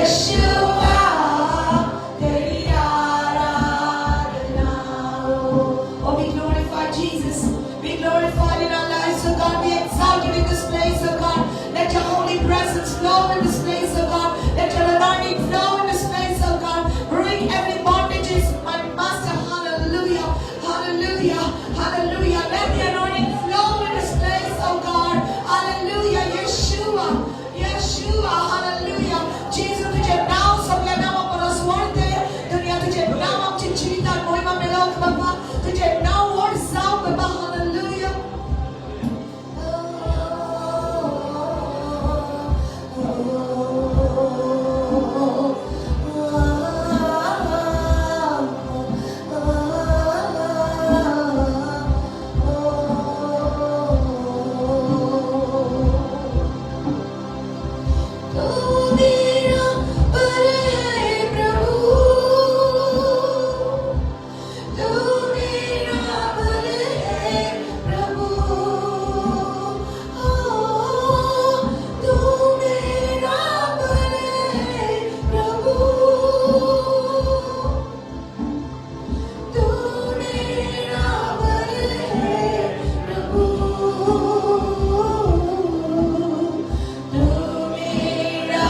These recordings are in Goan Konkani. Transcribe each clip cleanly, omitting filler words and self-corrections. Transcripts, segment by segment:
यशुआ तेरी आराधना हो. Oh, be glorified, Jesus. Be glorified in our lives, oh God. Be exalted in this place, oh God. Let your holy presence flow in this place, oh God. Let your anointing flow in this place, oh God. Break every bondages, my Master. Hallelujah. Hallelujah. Hallelujah. Let the anointing flow in this place, oh God. Hallelujah. Yeshua. Yeshua. Hallelujah. Jesus, तुझे नाव सगळ्या नावा परस वरते. दुनिया तुझे नाव आमच्या जिवितात मोहिमा मेळोवंक बाबा. तुझे नाव व्हड जावं बाबा. Hallelujah. तू मेरा बल है प्रभु, तू मेरा बल है प्रभु, तू मेरा बल है प्रभु, तू मेरा बल है प्रभु, तू मेरा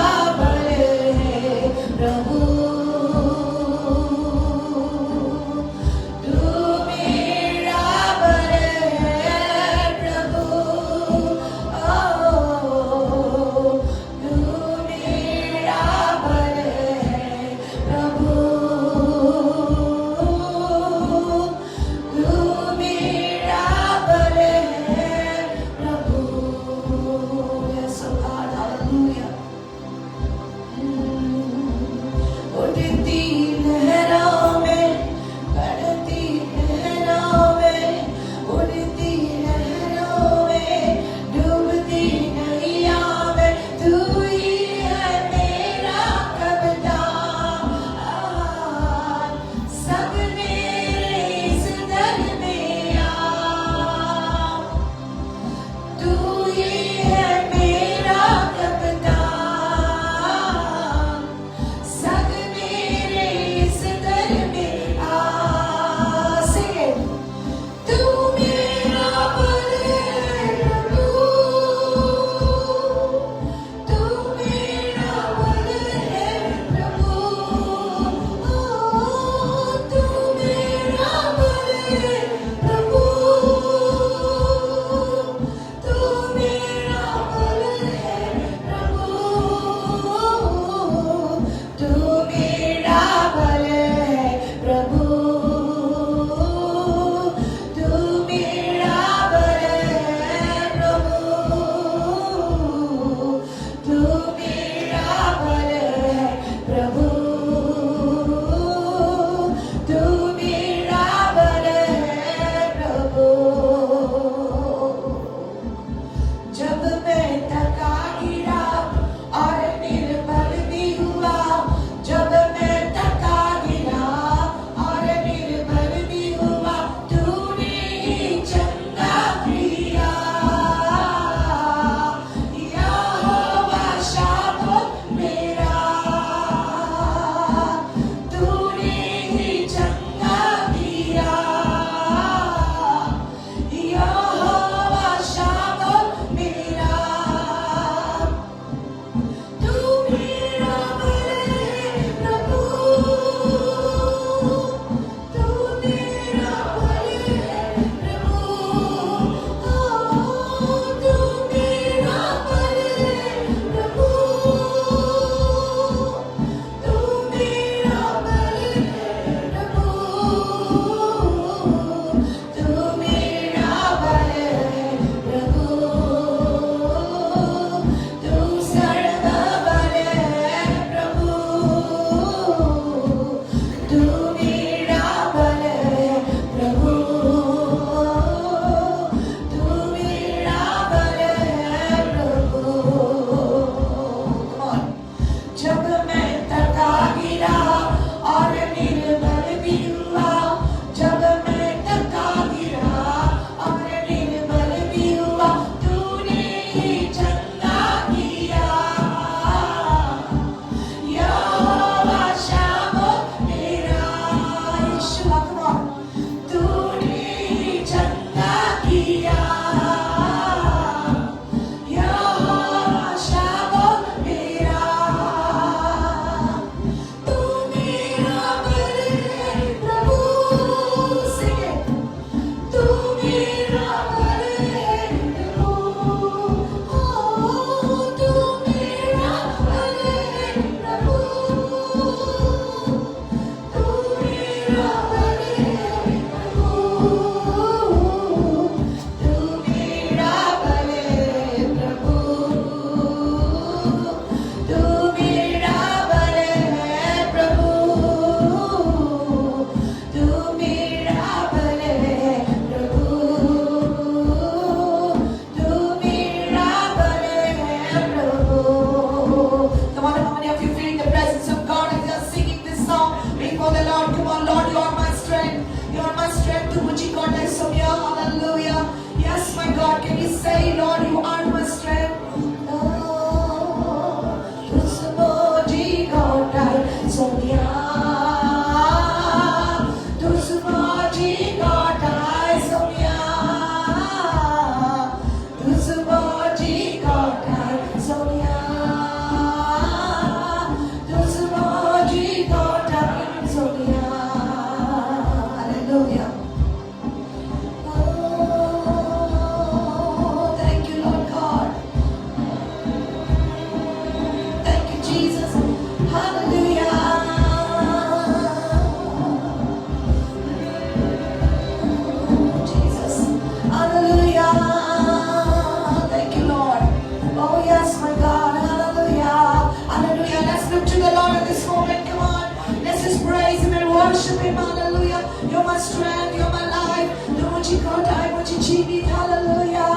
Worship Him. Hallelujah. You're my strength. You're my life. तूं म्हजी घटाय, म्हजी जिवीत. Hallelujah.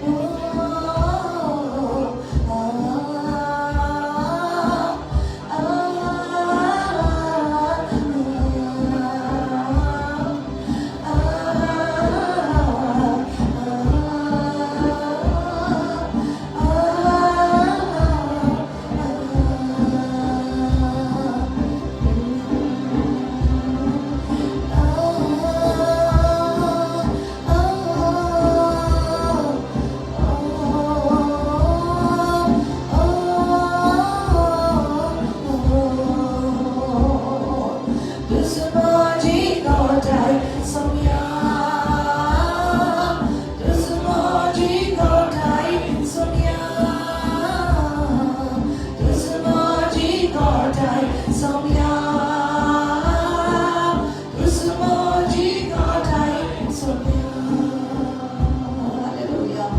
Oh, ah, ah, ah, ah. Hallelujah.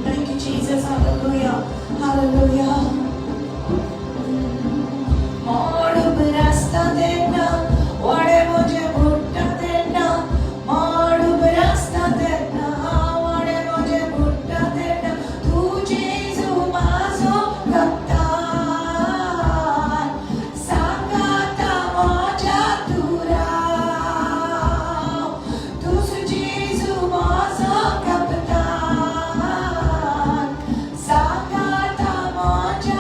Thank you, Jesus. Hallelujah. Hallelujah. मोडूब रास्ता देना, वडे मुझे भुट्टा देना. मोडूब रास्ता देना, वडे मुझे भुट्टा देना. तू जेजू माझो कप्तान, सांगाता माझ्या तुरा. तूच जेजू माझो कप्तान, सांगाता माझ्या.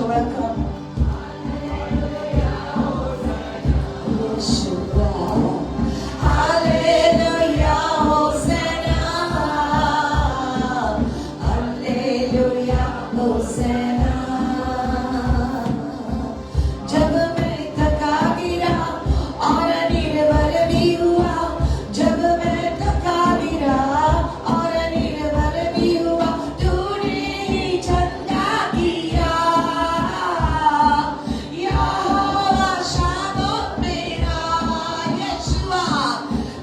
You're welcome. Yeshua. Hallelujah, Hosanna. Hallelujah, Hosanna. जब मैं थका गिरा और निर्बल भी हुआ, जब मैं थका गिरा और निर्बल भी हुआ, तूने ही चंगा किया। यहोवा शामो मेरा यशुआ,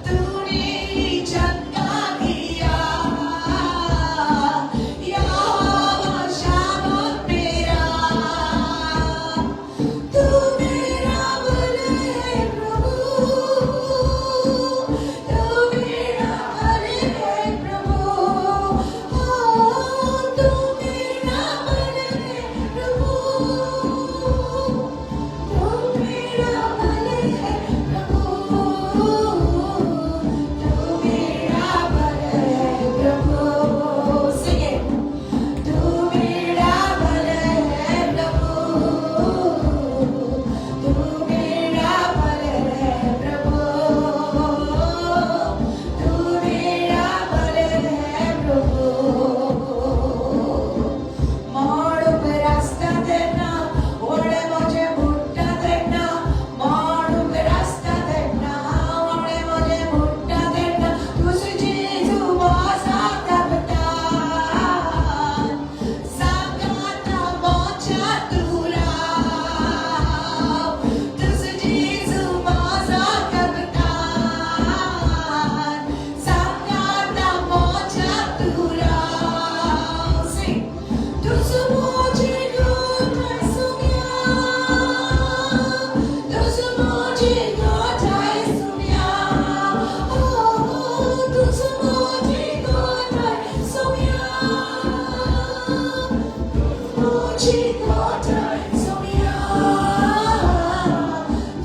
तूने ही चंगा किया। यहोवा शामो मेरा, तू मेरा बल है प्रभु, तू मेरा बल है प्रभु, हाँ, तू मेरा बल है प्रभु, तू मेरा बल है प्रभु, तू मेरा बल है प्रभु। Sing it. तू मेरा बल है प्रभु, तू मेरा बल है प्रभु, तू मेरा बल है प्रभु। माडूप रास्ता देना, ओळे मुझे भुट्टा देना, माडूप रास्ता देना, ओळे मुझे भुट्टा देना, तुझ जेजू माझा कप्तान, सांगाता मोचा तुला, तुझ जेजू माझा कप्तान, सांगाता मोचा तुला। Sing. तुझ मुझे गोठाय सुम्या, तुझ मुझे गोठाय सुम्या, oh, तुझ मुझे गोठाय सुम्या, मुझे गोठाय सुम्या,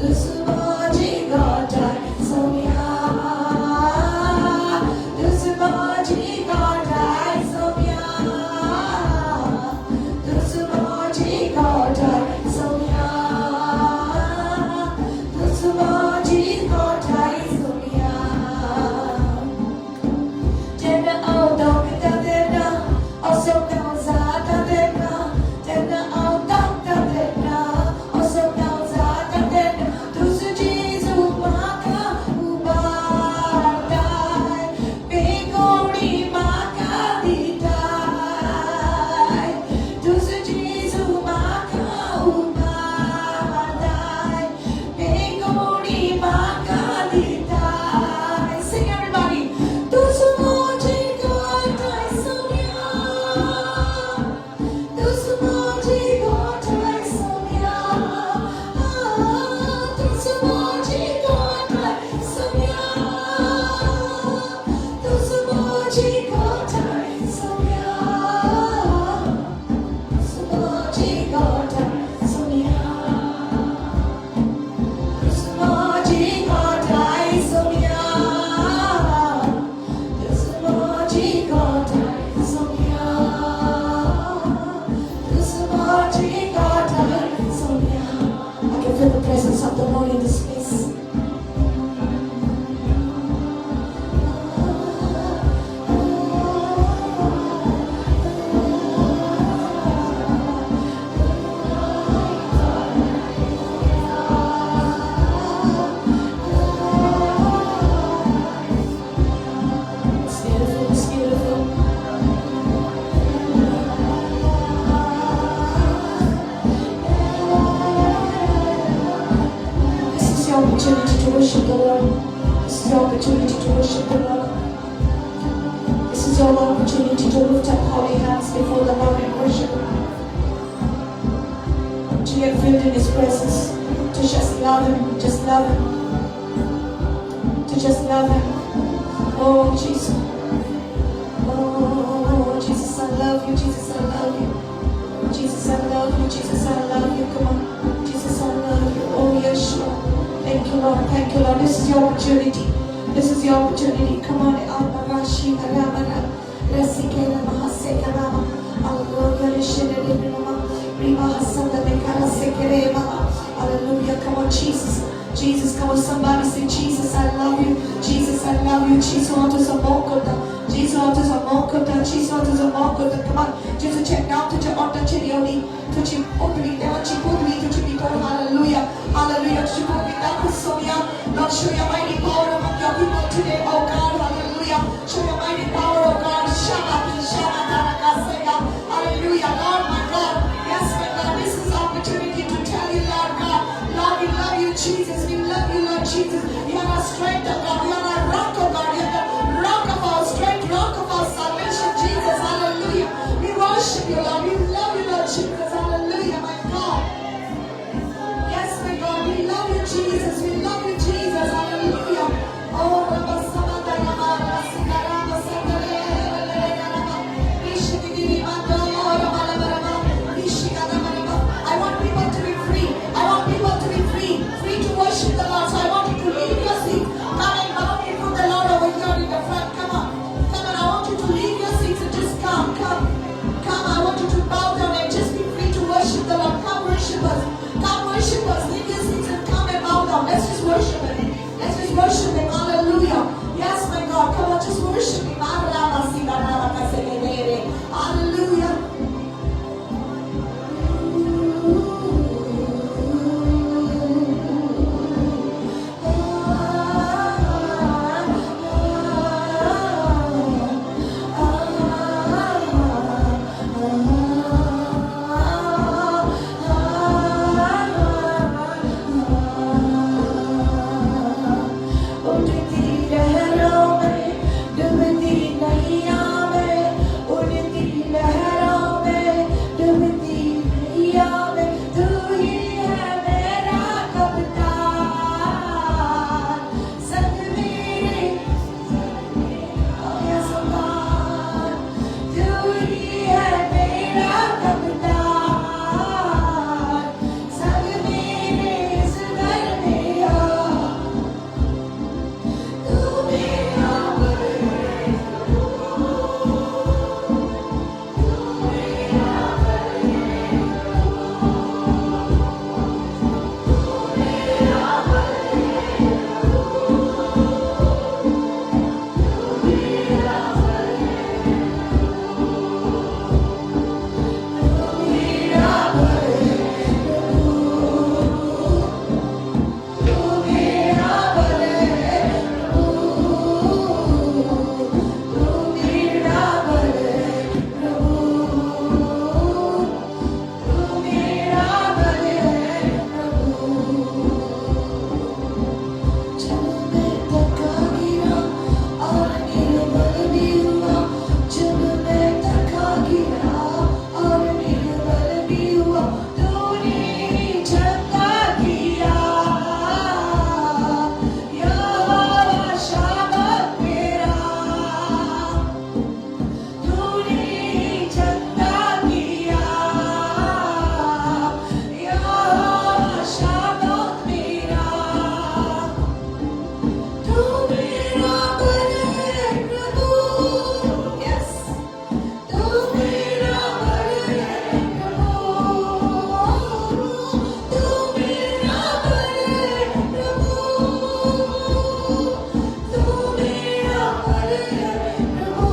तुझ मुझे गोठाय सुम्या, तुझ मुझे गोठाय सुम्या, तुझ मुझे गोठाय सुम्या, तुझ मुझे गोठाय सुम्या। जेन्ना हांव दमता तेन्ना, असोपणां जाता तेन्ना, जेन्ना हांव दमता तेन्ना, असोपणां जाता तेन्ना, तुझ जेजू म्हाका उबारताय, बेगोणी म्हाका दिताय, तुझ जेजू म्हाका उबारताय, बेगोणी म्हाका दिताय। Sing, everybody. तुझ मुझे गोठाय सुम्या, तुझ मुझे गोठाय सुम्या, तुझ मुझे गोठाय सुम्या, तुझ मुझे गोठाय सुम्या, तुझ मुझे गोठाय सुम्या, तुझ मुझे गोठाय सुम्या, तुझ मुझे गोठाय सुम्या, तुझ मुझे गोठाय सुम्या। I can feel the presence of the Lord in this place. It's beautiful, it's beautiful. This is your opportunity to worship the Lord. This is your opportunity to worship the Lord. This is your opportunity to lift up holy hands before the Lord and worship. To get filled in His presence. To just love Him. Just love Him. To just love Him. Oh, Jesus. Oh, Jesus, I love you. Jesus, I love you. Jesus, I love you. Jesus, I love you. Come on. Jesus, I love you. Oh, Yeshua. Thank you, Lord. Thank you, Lord. This is your opportunity. This is your opportunity. Come on. Almarashi, Ramara, Rasikela, Mahasekara. Hallelujah. Rishidadinama, Riva. Jesus. Jesus, come on, somebody say, Jesus, I love you. Jesus, I love you. Jesus, want to Jesus, want to Jesus, want to Come on. Jesus, check now to your altar, hallelujah. Hallelujah. Lord, show your mighty power among your people today, oh God. Hallelujah. Show your mighty power, oh God. Hallelujah. Lord, my God. Yes, my God. This is opportunity to tell you, Lord God. Lord, we love you, Jesus. We love you, Lord Jesus. You are our strength, oh God. You are our rock, oh God. You are the rock of our strength, rock of our salvation, Jesus. Hallelujah. We worship you, Lord. We love you, Lord Jesus. Hallelujah, my God. Yes, my God. We love you, Jesus. We love you, Jesus. Hallelujah. Oh, Rabba Samanda Rama, Rasikarama Sandale, Rishigiri Mando, Rama Rama Rama, Rishigana Rama. I want people to be free. I want people to be free. Free to worship the Lord. So I want you to leave your seat. Come and bow before the Lord over here in the front. Come on. Come on. I want you to leave your seats and just come. Come. Come. I want you to bow down and just be free to worship the Lord. Come worship us. Come worship us. Leave your seats and come and bow down. Let's just worship Him. Let's just worship Him. Hallelujah. Yes, my God. Come on, just worship Him. Hallelujah. उठती लहरों में डूबती नैया में, उड़ती लहरों में डूबती नैया में, तू ही है मेरा कप्तान, संग मेरे ओ सुल्तान, तू ही है मेरा कप्तान, संग मेरे इस घर में आ, तू मेरा बल है प्रभु, तू मेरा बल है प्रभु, तू मेरा बल है प्रभु, तू मेरा बल है प्रभु, तू मेरा बल है प्रभु, तू मेरा बल है प्रभु, तू मेरा बल है प्रभु, तू मेरा बल है प्रभु। जब मैं थका गिरा और निर्बल भी हुआ, जब मैं थका गिरा और निर्बल भी हुआ, तूने ही चंगा किया, यहोवा शामा मेरा, तूने ही चंगा किया, यहोवा शामा मेरा, तू मेरा बल है प्रभु, यस, तू मेरा बल है प्रभु, तू मेरा बल है प्रभु, तू मेरा बल है प्रभु,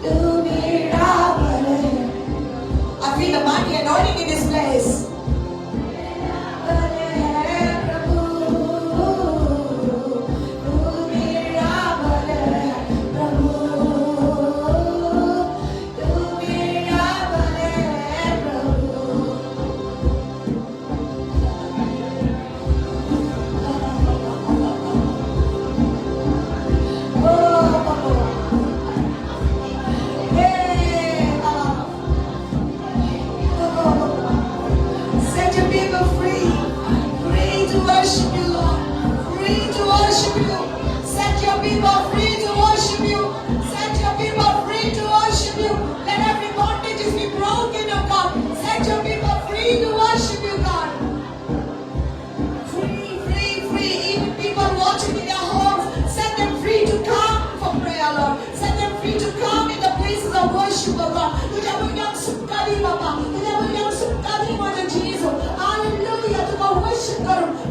तू मेरा बल है। I feel the mighty anointing in this place. बल है प्रभु, तू मेरा बल है प्रभु, तू मेरा बल है प्रभु। Oh, hey, set your people free, free to worship you, Lord, free to worship you. Set your people free to worship you. Set your people free to worship you. Let every bondage be broken, oh God. Set your people free to worship you, God. Free, free, free. Even people watching in their homes, set them free to come for prayer, Lord. Set them free to come in the places of worship, oh God. तुझ्या भुरग्यांक सुटका दी बाबा, तुझ्या भुरग्यांक सुटका दी म्हज्या जेजू. Hallelujah.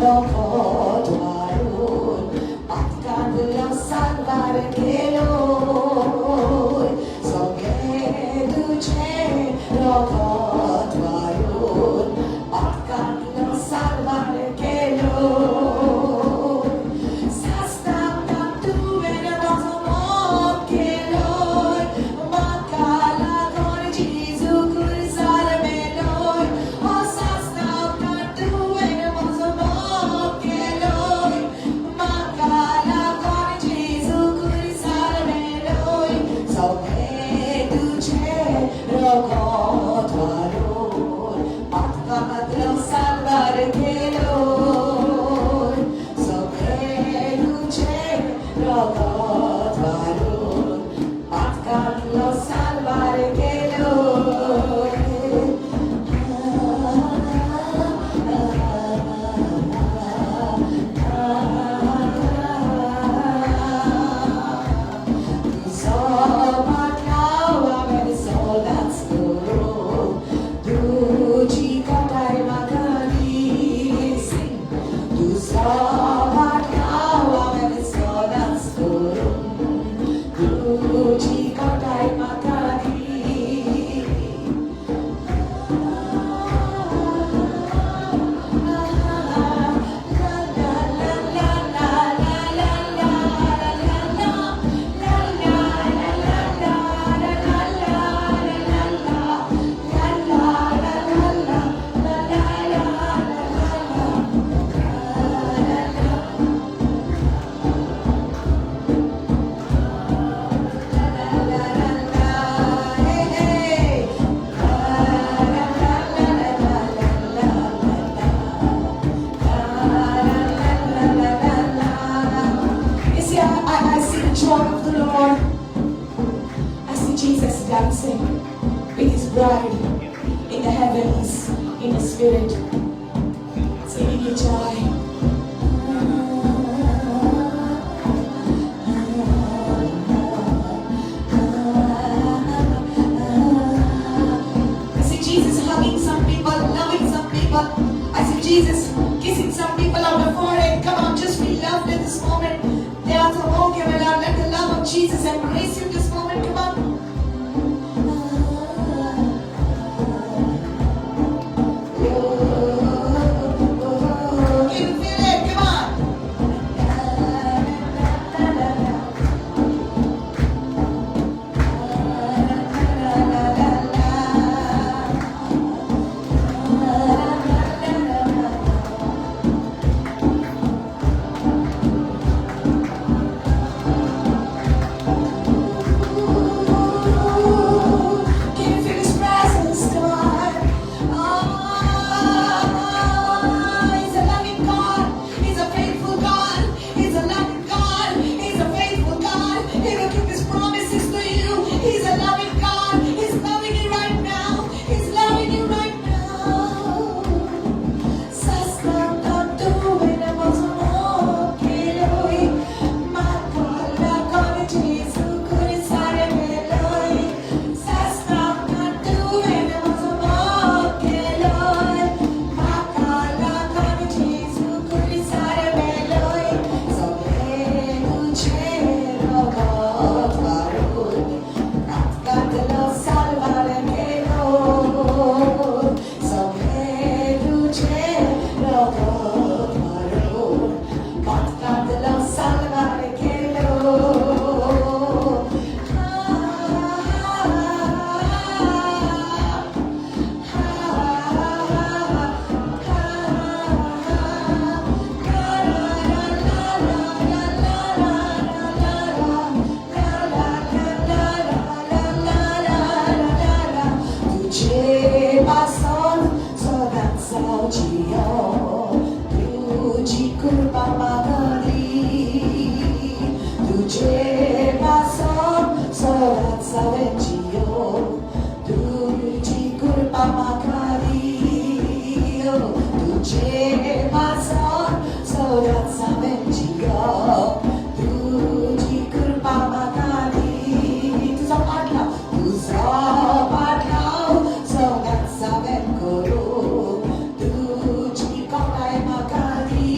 रगत वारून पातकांतलो साल्वार केलो. सगळें तुजें रगत वारून पातकांतलो साल्वार केलो. सास्तांत तुवें म्हजो मोग केलो, म्हाका लागून जेजू खुर्सार मेलो. ओ सास्तांत तुवें म्हजो मोग केलो, म्हाका लागून जेजू खुर्सार मेलो. सगळें तुजें रगत वारून पातकांतलो साल्वार केलो. सगळें तुजें रगत वारून पातकांतलो साल्वार केलो. तुजो पाटलाव हांवें सदांच करूं, तुजी कोटाय म्हाका दी. Sing. तुजो पाटलाव हांवें सदांच करूं, तुजी कोटाय म्हाका दी. Hey, hey. La la la la la la la la la la. You see, I see the joy of the Lord. I see Jesus dancing with his bride in the heavens, in the spirit. Singing you joy. I see Jesus hugging some people, loving some people. I see Jesus kissing some people on the forehead. Come on, just be loved in this moment. They are okay, my Lord. Let the love of Jesus embrace you this moment. Come on. Oh, can you feel it? Come on. La, la, la, la. La, la, la, la. Can you feel His presence? Come on. Ah, He's a loving God. He's a faithful God. He's a loving God. He's a faithful God. He will keep His promises to you. He's a loving God. He's loving you right now. He's loving you right now. सास्तांत तुवें म्हजो मोग केलोय, म्हाका लागून जेजू खुर्सार मेलोय. सास्तांत तुवें म्हजो मोग केलोय, म्हाका लागून जेजू खुर्सार मेलोय. सगळें तुजें रगत वारून पातकांतलो साल्वार केलो. सगळें तुजें रगत वारून पातकांतलो साल्वार केलो. हा, हा, हा, हा, हा, la la la la la la la la la la la la la la la. तुजे पासून सदांच जियो, तुजी कृपा म्हाका दी. तुजे पासून सदांच हांवें जियो, तुजी कृपा म्हाका दी. तुजे पासून सदांच हांवें जियो, तुजी कृपा म्हाका दी. तुजो पाटलाव, तुजो पाटलाव सदांच हांवें करूं, तुजी कोटाय म्हाका दी.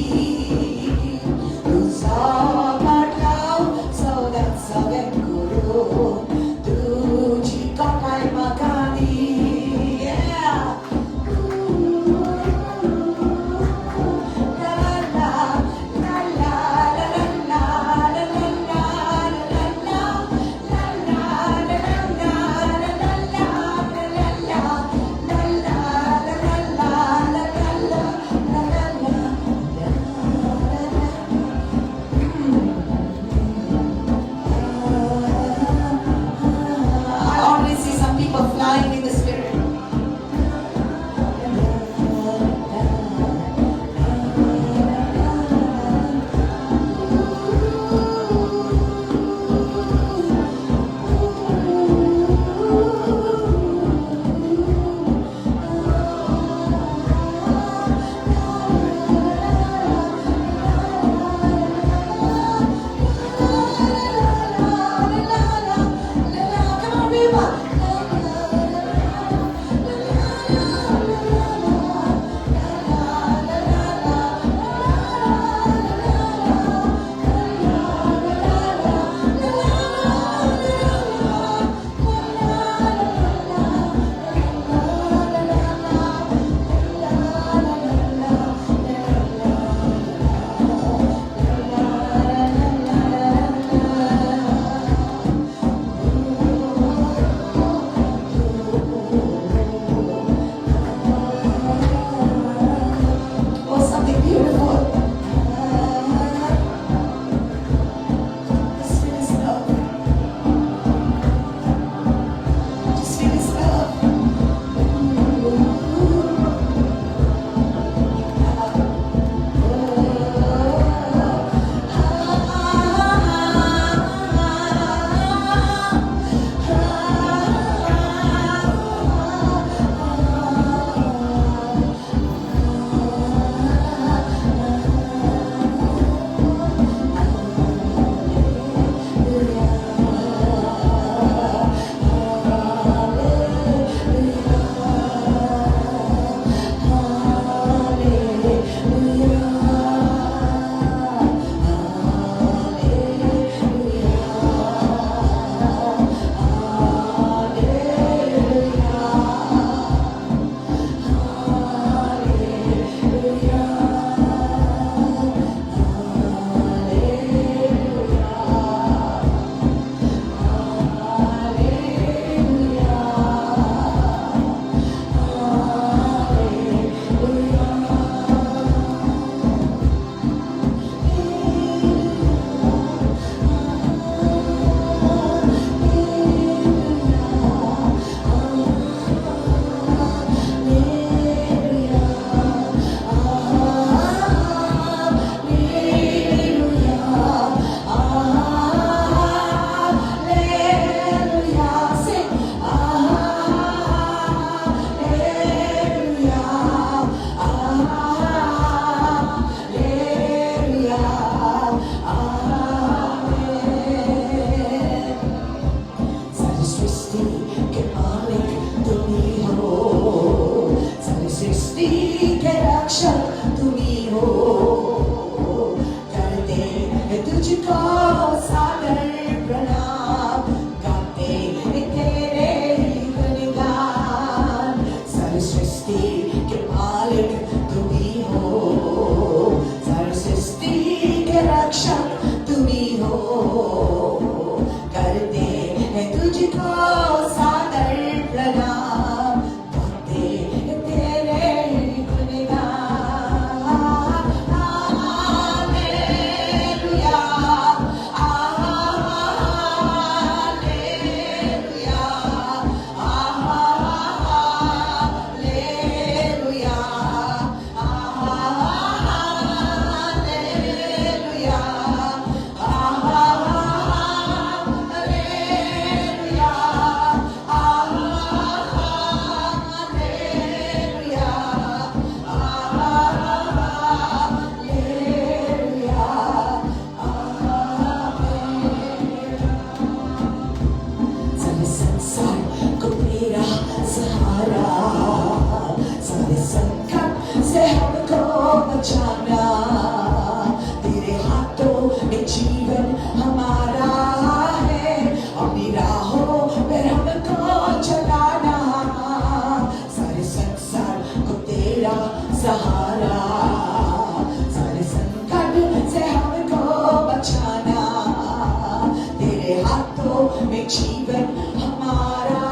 जीवन हमारा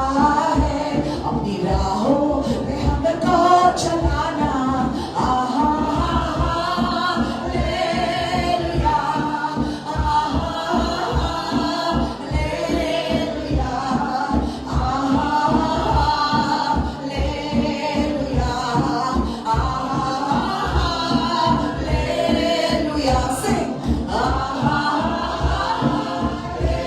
है, अपनी राहों में हमको चलाना। आहा हालेलुया, आहा हालेलुया, आहा हालेलुया, आहा हालेलुया। Sing. आहा hallelujah,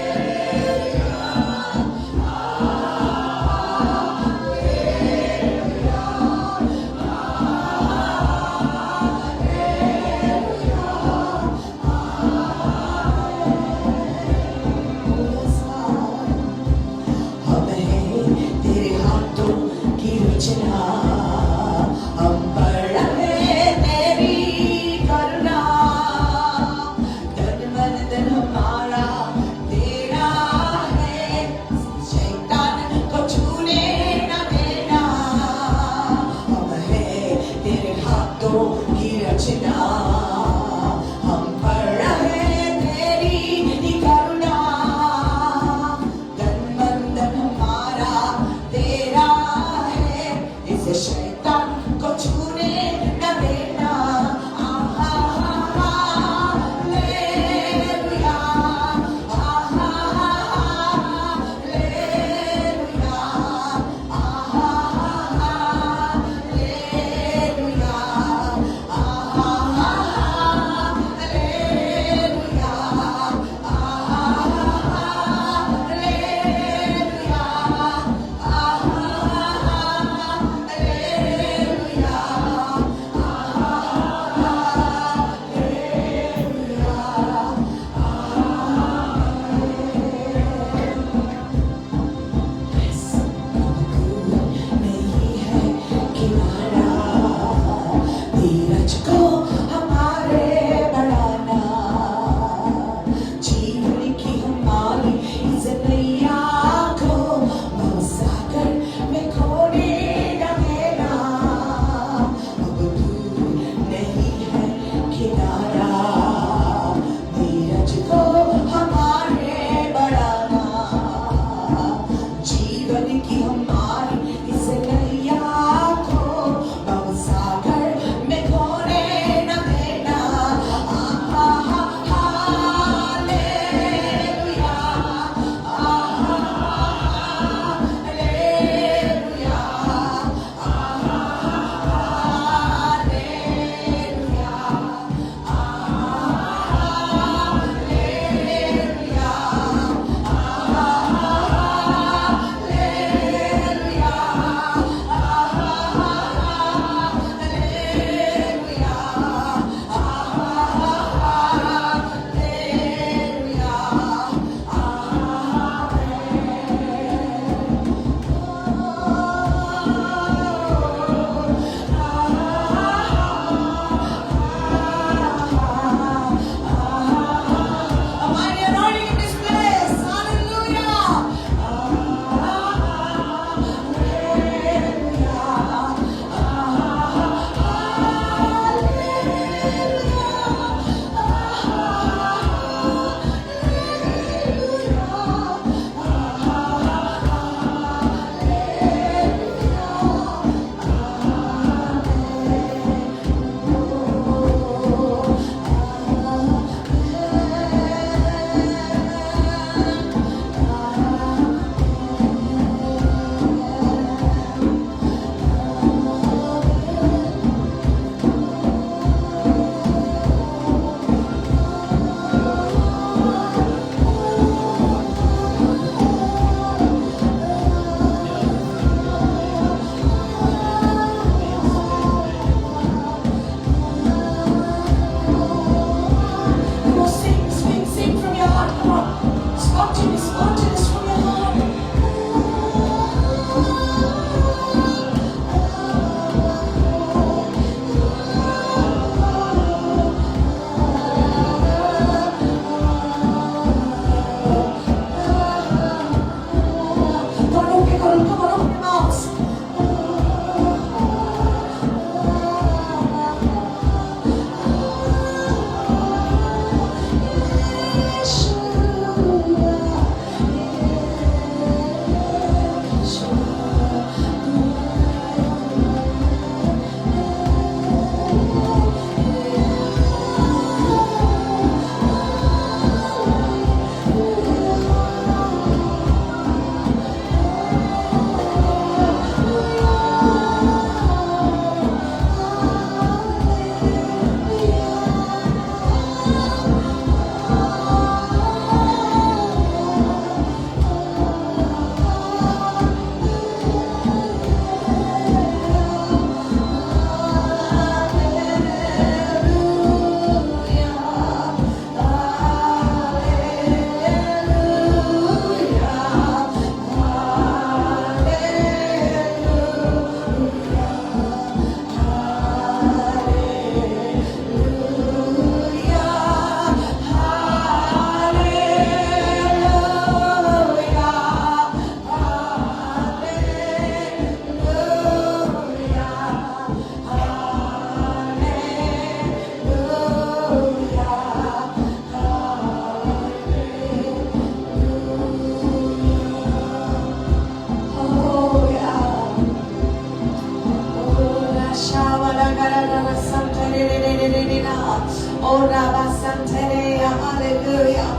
Oh, Rabba Santeria, hallelujah.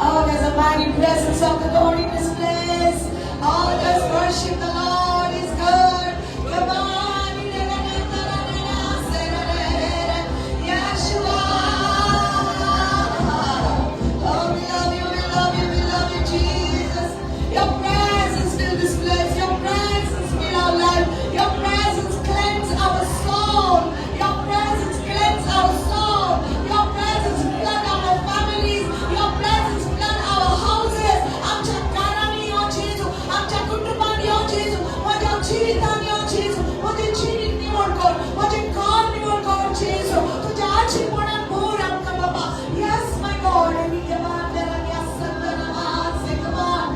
Oh, there's a mighty presence of the Lord in this place. Oh, let's worship the Lord. He's good. Come on. Yeshua. Oh, we love you, we love you, we love you, Jesus. Your presence fill this place. Your presence fill our life. Your presence cleanse our soul. Your presence cleanse our soul. Your presence flood our families. Your presence flood our houses. आमच्या घरांनी यो जेजू, आमच्या कुटुंबान यो जेजू, म्हज्या जिवितान यो जेजू, म्हजें जिवीत निवळ कर, म्हजें घर निवळ कर जेजू. तुझ्या आजीपणान भर आमकां बाबा. Yes, my God. And we demand that yes, come on.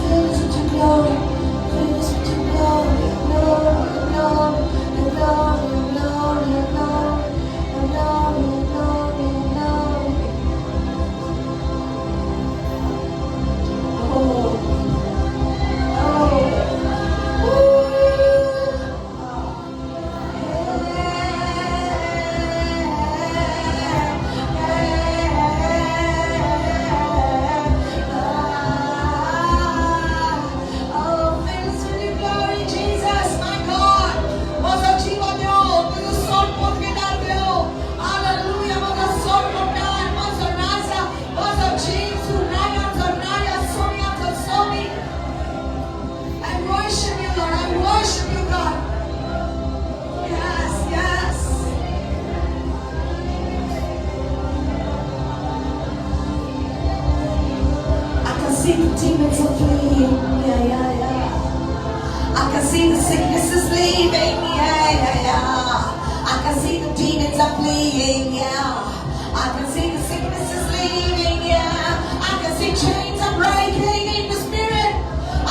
Fill us with your glory. Fill us with your glory, glory, glory, glory, glory, glory, glory, glory, glory. Oh, oh, ooh. Oh, fill us with your glory, Jesus, my God. म्हजो जीवन यो, तुजो सोड पोतगेदार देव. Hallelujah, म्हजो सोड पोटदार, म्हजो राजा, म्हजो जेजू, रायांचो राया, सोम्याचो Somi. I worship you, Lord. I worship you, God. Yes, yes. I can see the demons are fleeing. Yeah. I can see the sicknesses leaving. Yeah. I can see the demons are fleeing. Yeah. I can see the sicknesses leaving. Yeah. I can see chains are breaking in the spirit.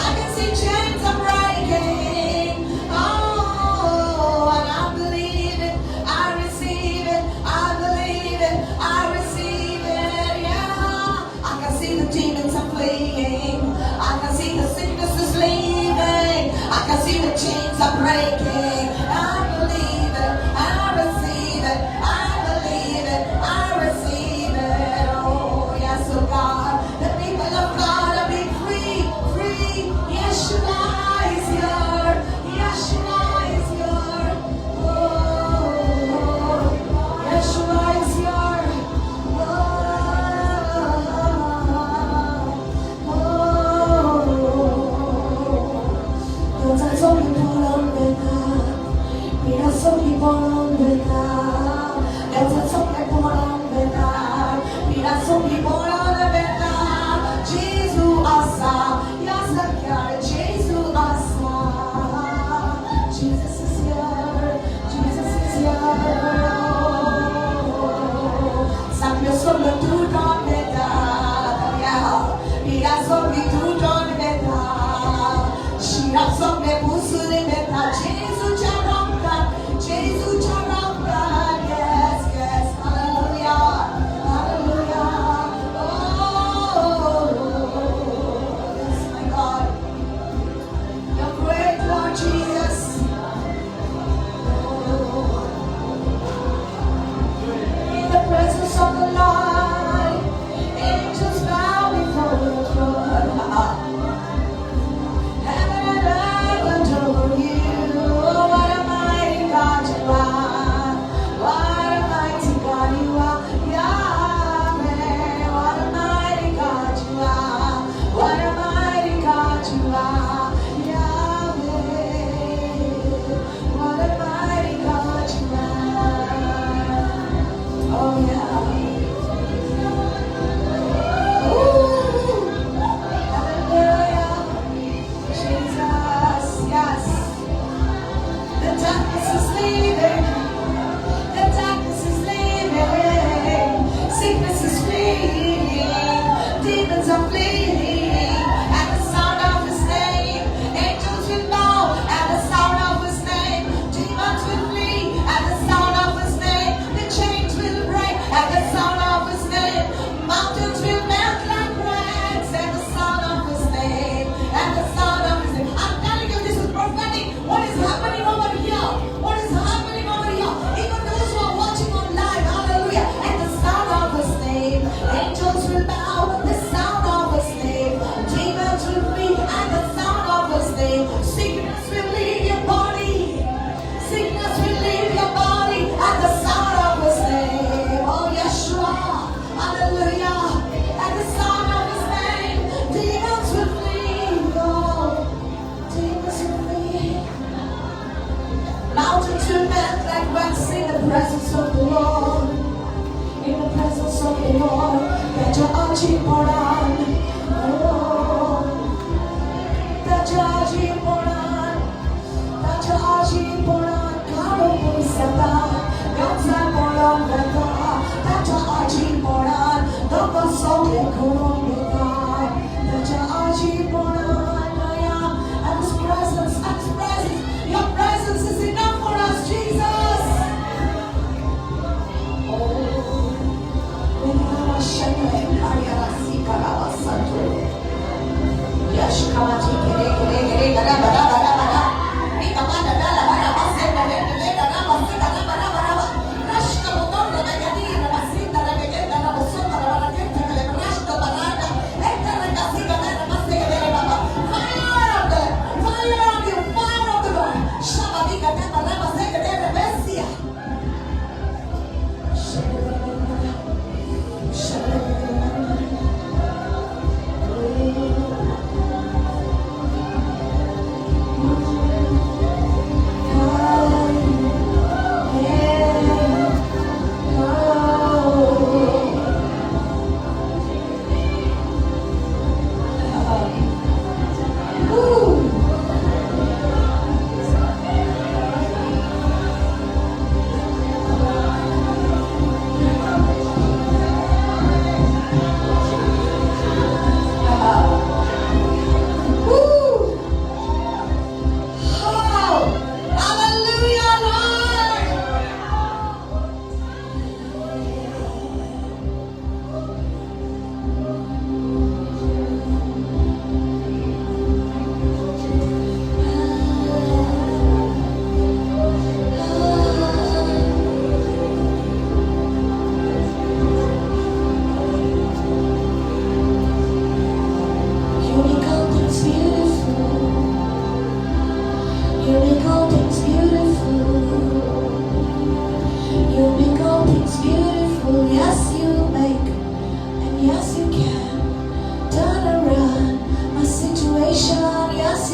I can see chains are breaking. Oh, and I believe it. I receive it. I believe it. I receive it. Yeah. I can see the demons are fleeing. I can see the sicknesses leaving. I can see the chains are breaking. I believe it. I receive it. I believe it. I receive it. Oh, yes, oh God. The people of God are being free. Free. Yeshua is here. Yeshua is here. Oh, Yeshua is here. Oh, oh. सोगी पळोवन पिडा सोगी पळोवन वेता, देवचा सगळे पळोवन वेता, पिडा सोगी पळोवन वेता. जेजू आसा ह्या जाग्यार, जेजू आसा. Jesus is here, Jesus is here. सगळ्यो सगळ्यो तुटोन वेता, पिडा सगळी तुटोन वेता, शिराप सगळे पुसून वेता जेजूच्या रक्तान, जेजूच्या रक्तान. Yes, yes, hallelujah, hallelujah. Oh, yes, my God. You're great, Lord Jesus. Oh. In the presence of the Lord, angels bow before the throne.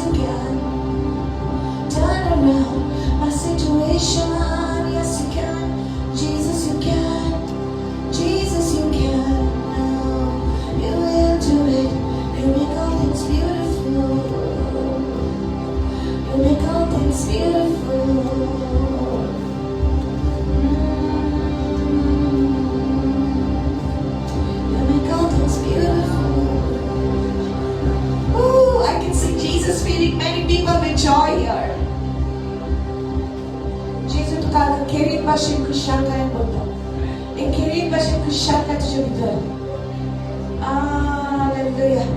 you can. Turn around my situation. Yes, you can. Jesus, you can. Jesus, you can. Oh, you will do it. You make all things beautiful. You make all things beautiful. You make all things beautiful. Ooh, I can see Jesus feeding many people with joy here. जेजू तुका आतां खेरीत भाशेन खुशालकायेन भरता. एक खेरीत भाशेन खुशालकाय तुजे भितर. Hallelujah.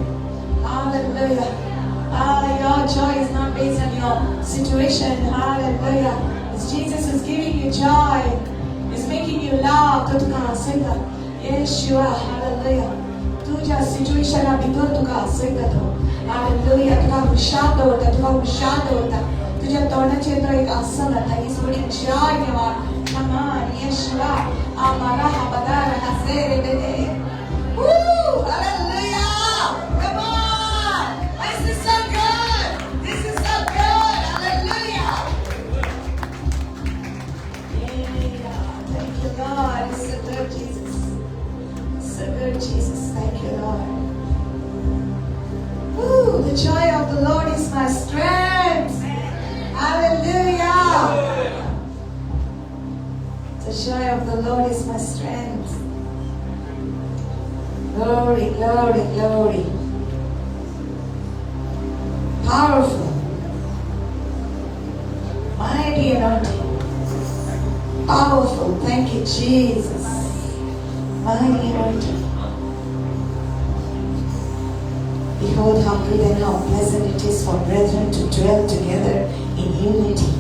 Hallelujah. Ah, your joy is not based on your situation. Hallelujah. It's Jesus is giving you joy. He's making you laugh. तो तुका हांसयता. Yeshua. Hallelujah. तुज्या सिच्युएशना भितर तुका हांसयता तो. Hallelujah. तुका खुशाल दवरता. तुका खुशाल दवरता. तुझ्या तोंडाचेर तो एक आसन जाता. He's putting joy in your heart. Come on, Yeshua. Amara badara hasere bede. Woo! Hallelujah! Come on! This is so good! This is so good! Hallelujah! Yeah! Thank you, Lord. It's so good, Jesus. So good, Jesus. Thank you, Lord. Woo! The joy of the Lord is my strength. Hallelujah! The joy of the Lord is my strength. Glory, glory, glory. Powerful. Mighty anointing. Powerful. Thank you, Jesus. Mighty anointing. Behold, how good and how pleasant it is for brethren to dwell together in unity.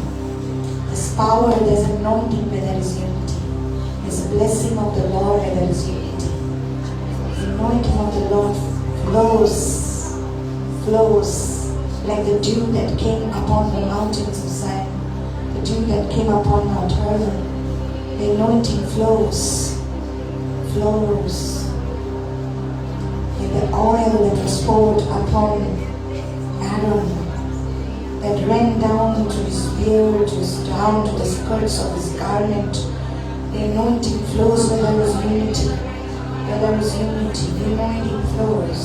There's power, there's anointing where there is unity. There's a blessing of the Lord where there is unity. The anointing of the Lord flows, flows like the dew that came upon the mountains of Zion, the dew that came upon Mount Hermon. The anointing flows, flows. Like the oil that was poured upon Aaron, that ran down to his beard, down to the skirts of his garment. The anointing flows where there is unity. Where there is unity, the anointing flows.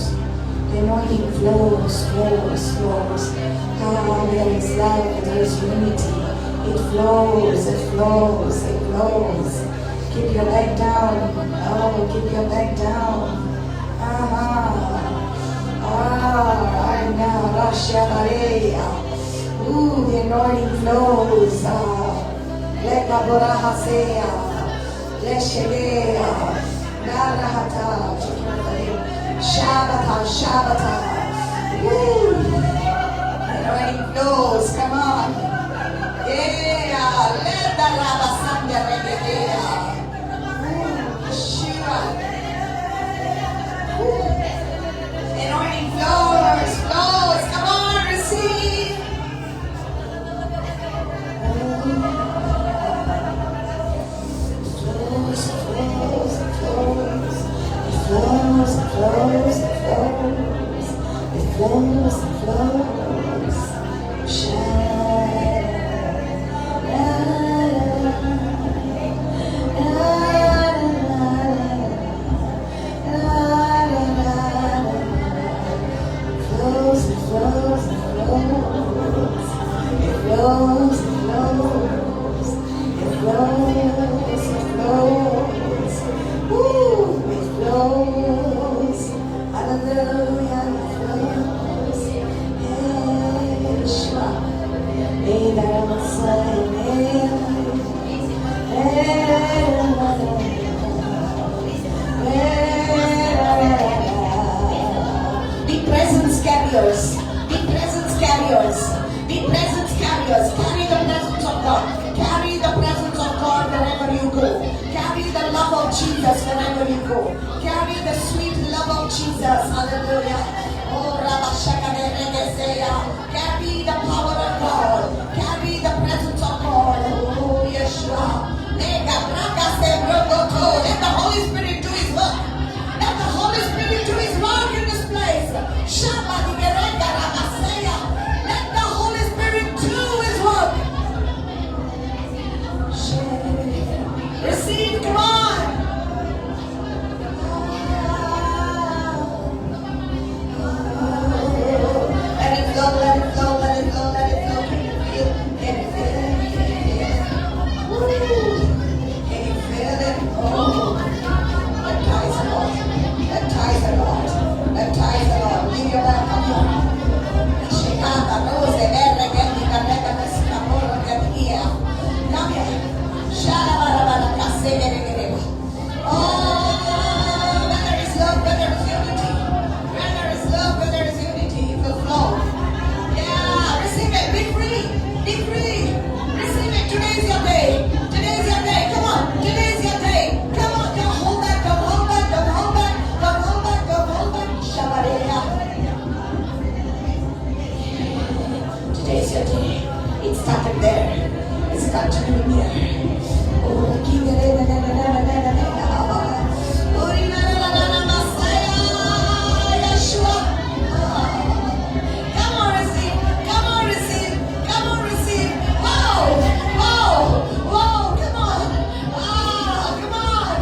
The anointing flows, flows, flows. Ah, there is love, there is unity. It flows, it flows, it flows. Keep your back down. Oh, keep your back down. Ah, ah, right now, Rasha Maria. Ooh, the anointing flows. Ah, Leka Boraha Sea. Leshegea. Narahata. Shabata, Shabata. Woo. The anointing flows. Come on. Yeah. Lenda Rabasanda Regedea. Ooh, Yeshua. Woo. Anointing flows, flows. Come on, receive. Flows, flows, flows. It flows, it flows, it flows. It flows, it flows. Shine. La, la, la, la, la, la, la. Flows, it flows, it flows. It flows, it flows. It flows, it flows. Woo, it flows. Hallelujah, it flows. Yeshua. Hey, that Messiah. Hey, Be presence carriers. Be presence carriers. Be presence carriers. Carry the presence of God. Carry the presence of God wherever you go. Carry the love of Jesus wherever you go. Carry the sweet love of Jesus. Hallelujah. Oh, Rabashakaneregeseya. Carry the power of God. Carry the presence of God. Oh, Yeshua. Let the Holy Spirit do His work. Let the Holy Spirit do His work in this place. Let Praise the Lord. Leave your back. Come here. Shikata, rose, erre, gendi, karreka, meska, poro, gadigia. Come here. Shalabarabara, kase, gere, gere. Oh, where there is love, where there is unity. Where there is love, where there is unity, it will flow. Yeah, receive it. Be free. Be free. Receive it. Today is your day. Today is your day. Come on. Today is your day. Come on. Don't hold back. Don't hold back. Don't hold back. Don't hold back. Don't hold back. Shabareya. Today is your day. It started there. It's continuing here. Oh, King, na, na, na, na, na, na, na, na, na. Oh, na, na, na, na, na, Messiah, Yeshua. Come on, receive. Come on, receive. Come on, receive. Wow, wow, wow. Come on. Ah, come on.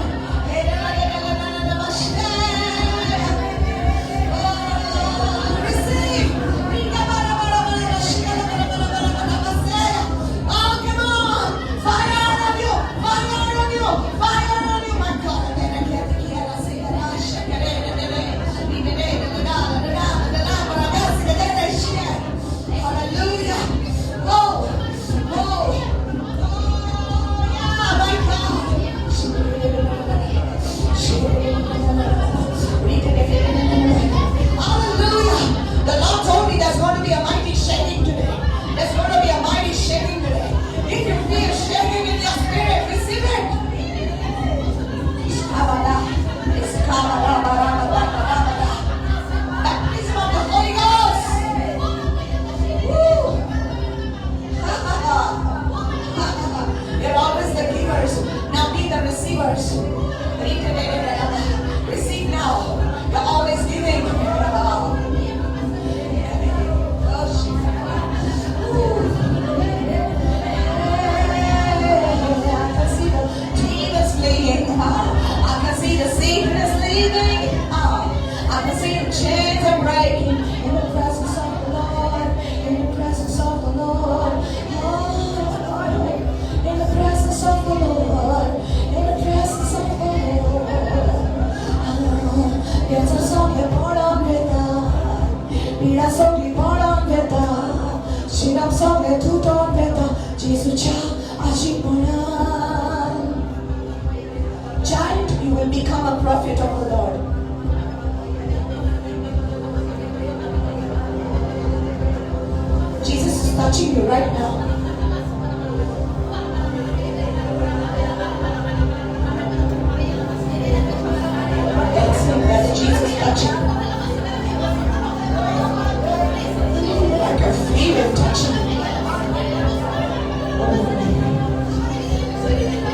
Hey, na, na, na, na, na, na, na, Mashiach. Oh, receive. Oh, come on. Fire on you. Fire on you. Fire on you. My God. Hallelujah. Oh, oh, oh, yeah, my God. Hallelujah. The Lord told me there's going to be a mighty shaking today. There's going to be a mighty shaking today. If you feel shaking in your spirit, receive it. Baptism of the Holy Ghost. Woo. You're always the givers. Now be the receivers. Receive now. You're always giving. I can see the demons fleeing. I can see the sickness leaving. I can see the chains are breaking in the presence of the Lord. In the presence of the Lord. Oh, Lord. In the presence of the Lord. In the presence of the Lord. Cancer सगळे पडोन वेता, पिडा सगळी पडोन वेता, शिराप सगळे तुटोन वेता, जेजूच्या आशीर्वादान. Child, you will become a prophet of the Lord. Jesus is touching you right now. That's him, that's Jesus touching. I can feel him touching. Oh.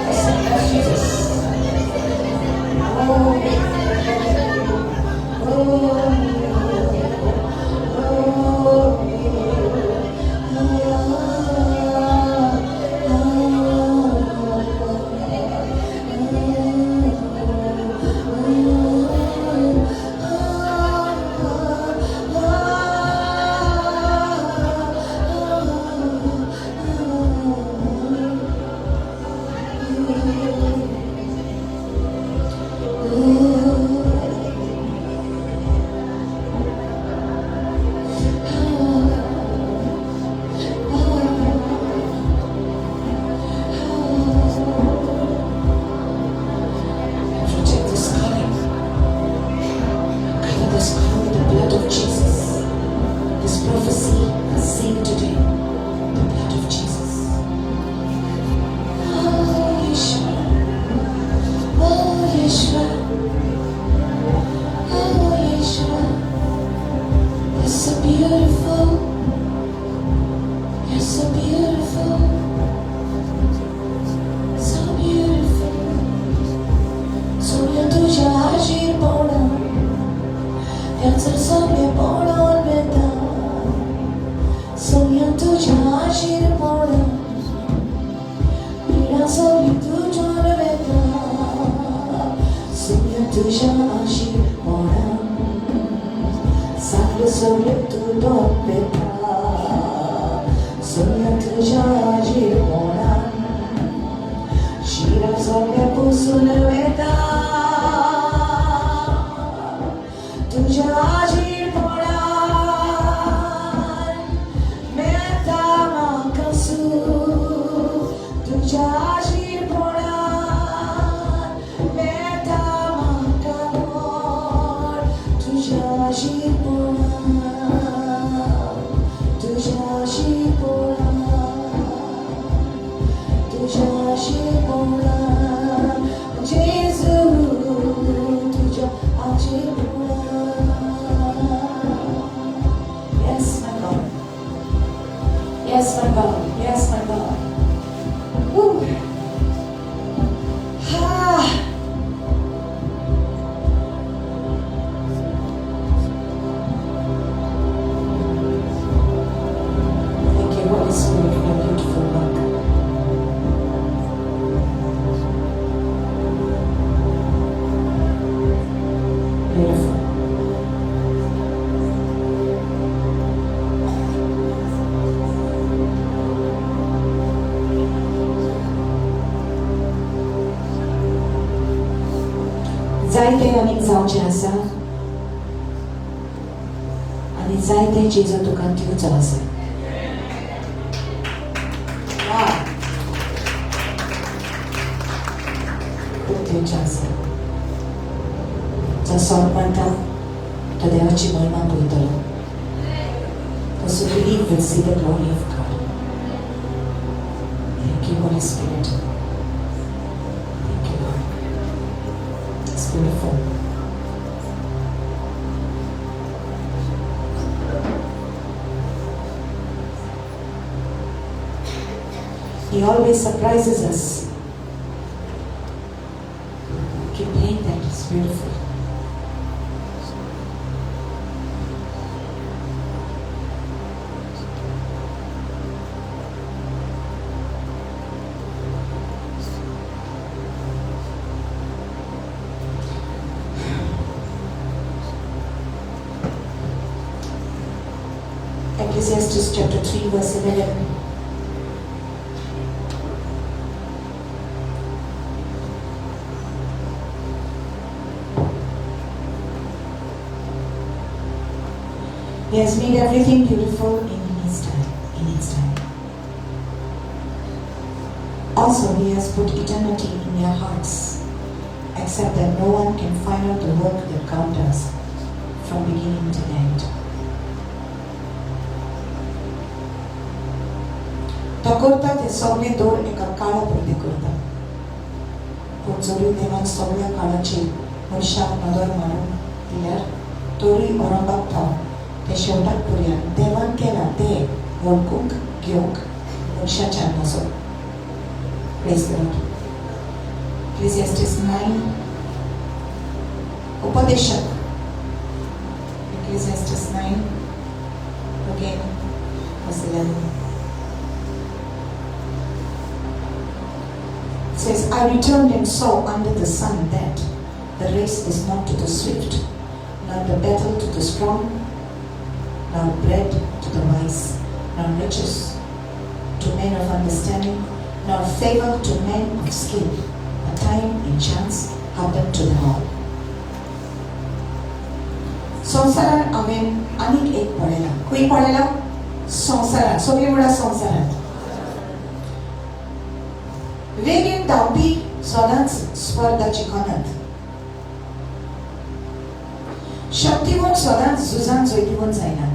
That's him, that's Jesus. Oh. Oh. Oh. Protect this calling. Cover this call with the blood of Jesus. This prophecy is sealed today. The blood of Jesus. Oh, Yeshua. Oh, Yeshua. Oh, Yeshua. You're so beautiful. You're so beautiful. So beautiful. सोन्या तुझ्या आशीर्वादान कॅन्सर सगळे पडोन वेता, सोन्या तुझ्या आशीर्वादान पिडा सगळी तुटोन वेता, सोन्या तुझ्या आशीर्वादान सांग सगळे तुटोन वेता, सोन्या तुझ्या आशीर्वादान शिरा सगळे पुसून वेता, तुझ्या आशीर्वादान. Yes, my God. Yes, my God. Woo. Ah. Thank you, Holy Spirit, for your beautiful work. Beautiful. जायते आनीक जावचें आसा आनी जायते जेजू तुका दिवचो आसा. Wow. खूब दिवचें आसा. जो सोंपता तो देवाची महिमा पळयतलो. Those who believe will see the glory of God. Thank you, Holy Spirit. Thank you, Lord. It's beautiful. He always surprises us. Keep playing that. It's beautiful. Ecclesiastes chapter 3 verse 11. He has made everything beautiful in his time, in its time. Also, he has put eternity in their hearts, except that no one can find out the work that God does from beginning to end. तो करता ते सगळे दर एका काळा पुरते करता, पूण जरूय देवान सगळ्या काळाचेर मनशाक नदर मारून दिल्यार तरूय ओरंबाक तो ते शेवटाक पर्यंत देवान केला ते वळखूंक घेवंक मनशाच्यान नजो. Praise the Lord. Ecclesiastes 9, उपदेशक. Ecclesiastes 9 again verse 11. It says, I returned and saw under the sun that the race is not to the swift, nor the battle to the strong, nor bread to the wise, nor riches to men of understanding, nor favor to men of skill. A time and chance happen to them all. संवसारात हांवें आनीक एक पळयलां. खंय पळयलां? संवसारात. सगळीं म्हणा, संवसारात वेगीन धांवपी सदांच स्पर्धा जिखनात. शक्तिवंत सदांच झुजान जैतिवंत जायना.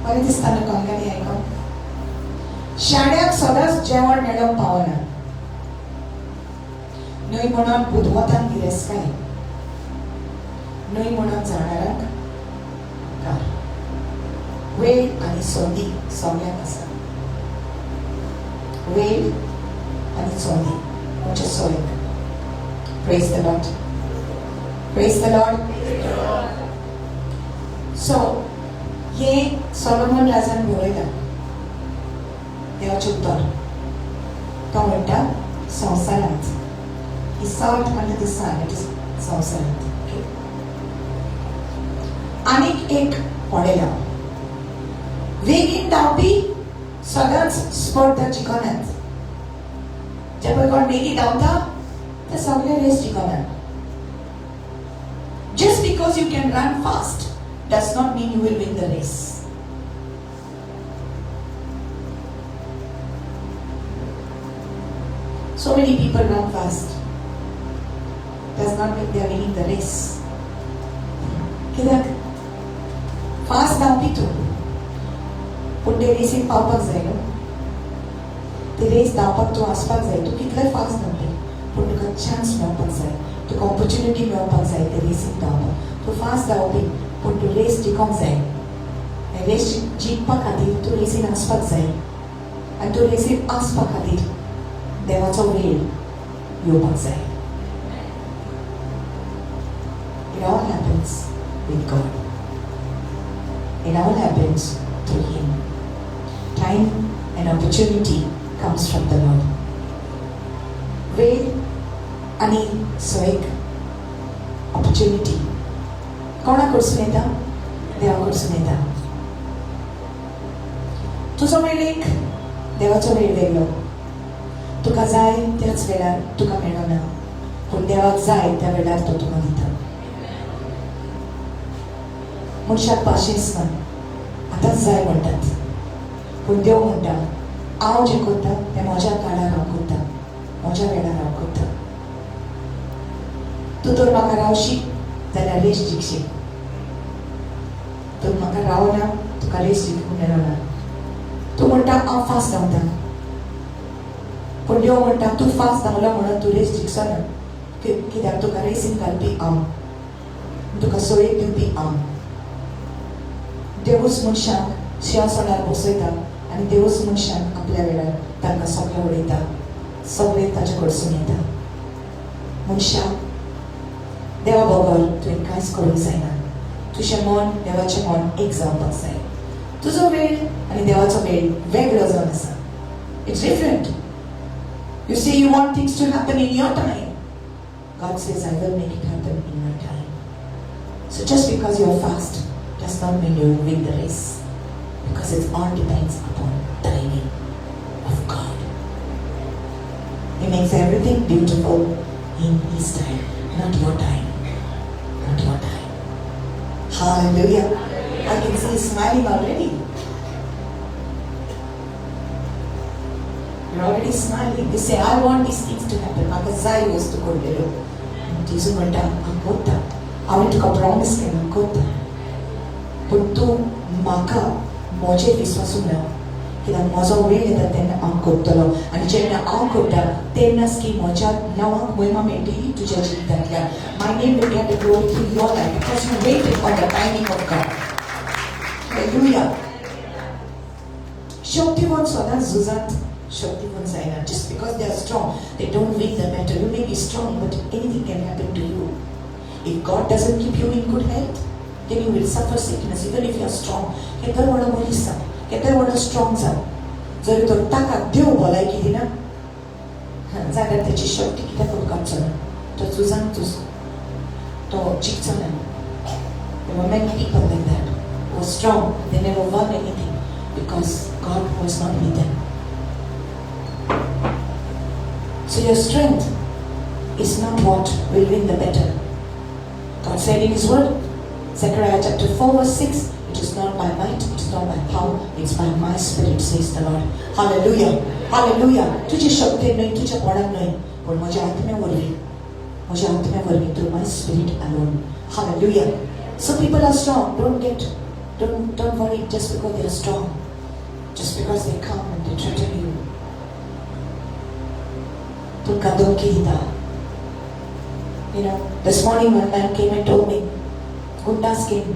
बरें दिसता न्हू कॉंगांनी आयकोन? शाण्याक सदांच जेवण मेळोवंक पावना. न्हय म्हणून बुदवंतांक गिरेस्तकाय, न्हय म्हणून जाणारांक उपकार. वेळ आनी संदी सगळ्यांक आसा. वेळ आनी संदी म्हणजे सोय. Praise the Lord. Praise the Lord. So हे सोलोमन राजान बरयलां देवाचें उतर. तो म्हणटा, संवसारांत, he saw it under the sun, it is संवसारांत. Okay. आनीक एक पळयलां, वेगीन धांवपी सदांच स्पर्धा जिखनात. जे पळय कोण बेगीन धांवता ते सगळे race जिखनात. Just because you can run fast does not mean you will win the race. So many people run fast. Does not mean they are winning the race. कित्याक फास्ट धांवपी तूं, पूण ते रेसीक पावपाक जाय न्हू. ते रेस धांवपाक तूं वचपाक जाय. तूं कितलें फास्ट धांवपी, पूण तुका चान्स मेळपाक जाय, तुका ऑपॉर्च्युनिटी मेळपाक जाय ते रेसीक धांवपाक. तूं फास्ट धांवपी, पूण तूं रेस जिखोंक जाय. आनी रेस जिखपा खातीर तूं रेसीन आसपाक जाय आनी तूं रेसीन आसपा खातीर देवाचो वेळ येवपाक जाय. It all happens with God. It all happens through Him. Time and opportunity comes from the Lord. वेळ आनी सोयीक, ऑपॉर्च्युनिटी कोणा कडसून येता? देवा कडसून येता. तुजो वेळ एक, देवाचो वेळ वेगळो. तुका जाय त्याच वेळार तुका मेळना, पूण देवाक जाय त्या वेळार तो तुका दिता. मनशाक पाशेंस ना, आतांच जाय म्हणटात, पूण देव म्हणटा, हांव जें करता तें म्हज्या काळार हांव करता, म्हज्या वेळार हांव करता. तूं तर म्हाका रावशी जाल्यार रेस जिखशी. तूं म्हाका रावना, तुका रेस जिखूंक मेळना. तूं म्हणटा, हांव फास्ट धांवता, पूण देव म्हणटा, तूं फास्ट धांवलो म्हणून तूं रेस जिखचो ना, कित्याक तुका रेसीन घालपी हांव, तुका सोय दिवपी हांव. देवूच मनशाक शिंवासनार बसयता आनी देवूच मनशाक आपल्या वेळार तांकां सगळें उडयता. सगळें ताचे कडसून येता. मनशाक देवा बगर तुवें कांयच करूंक जायना. तुजें मन, देवाचें मन एक जावपाक जाय. तुजो वेळ आनी देवाचो वेळ वेगळो जावन आसा. It's different. You see, you want things to happen in your time. God says, "I will make it happen in my time." So just because you're fast does not mean you will win the race, because it all depends upon timing of God. He makes everything beautiful in His time, not your time. Not your time. Hallelujah. I can see you smiling already. You're already smiling. You say, "I want these things to happen. म्हाका जाय वस्तू घडलेल्यो." जेजू म्हणटा, हांव करता. हांवें तुका प्रॉमीस केला, हांव करता, पूण तूं म्हाका म्हजेर विस्वासून राव, कित्याक म्हजो वेळ येता तेन्ना हांव करतलो. आनी जेन्ना हांव करता तेन्नाच की म्हज्या नांवाक महिमा मेळटली तुज्या जिवितांतल्यान. My name will get the glory through your life because you waited on the timing of God. Hallelujah. शक्तिवंत सदांच झुजांत शक्तिवंत जायना. Just because they are strong, they don't win the battle. You may be strong, but anything can happen to you. If God doesn't keep you in good health, then you will suffer sickness even if you are strong. केदोय व्हडलो मनीस जावं, केदोय व्हडलो स्ट्रॉंग जावं, जरी तर ताका देव भलायकी दिना जाल्यार ताची शक्ती कित्याक उपकारचो ना. तो झुजांत झुज तो जिखचो ना. There were many people like that who were strong. They never won anything because God was not with them. So your strength is not what will win the battle. God said in His word, Zechariah chapter 4 verse 6, "It is not by might, it is not by power, it's by my spirit, says the Lord." Hallelujah. Hallelujah. तुझी शक्ती न्हय, तुझ्या बळान न्हय, पण म्हज्या आत्म्या वरवीं, म्हज्या आत्म्या वरवीं, through my spirit alone. Hallelujah. So people are strong. Don't worry just because they are strong. Just because they come and they threaten you. तुमकां धमकी दिता. This morning one man came and told me, gundas came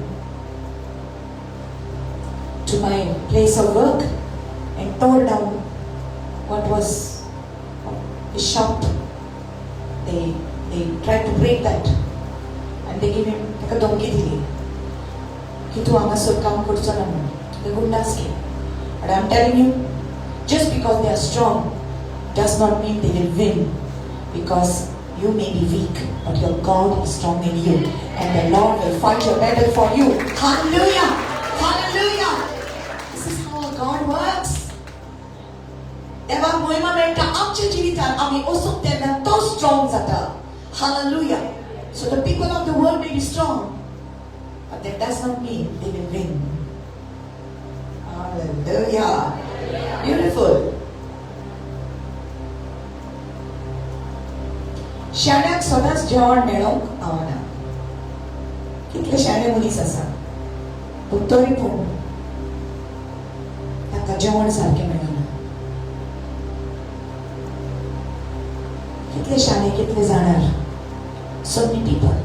to my place of work and tore down what was his shop. They tried to break that and they gave him, ताका धमकी दिली की तूं हांगासर काम करचो ना म्हणून. The gundas came. But I'm telling you, just because they are strong does not mean they will win, because you may be weak, but your God is strong in you, and the Lord will fight your battle for you. Hallelujah! Hallelujah! This is how our God works. देवाक महिमा मेळटा आमच्या जिवितान. आमी वचूंक तेन्ना तो स्ट्रॉंग जाता. Hallelujah. So the people of the world may be strong, but that does not mean they will win. Hallelujah. Beautiful. शाण्याक सदांच जेवण मेळोवंक पावना. कितले शाणे मनीस आसा, पूण तरी पूण तांकां जेवण सारकें मेळना. कितले शाणे, कितले जाणार. So many people,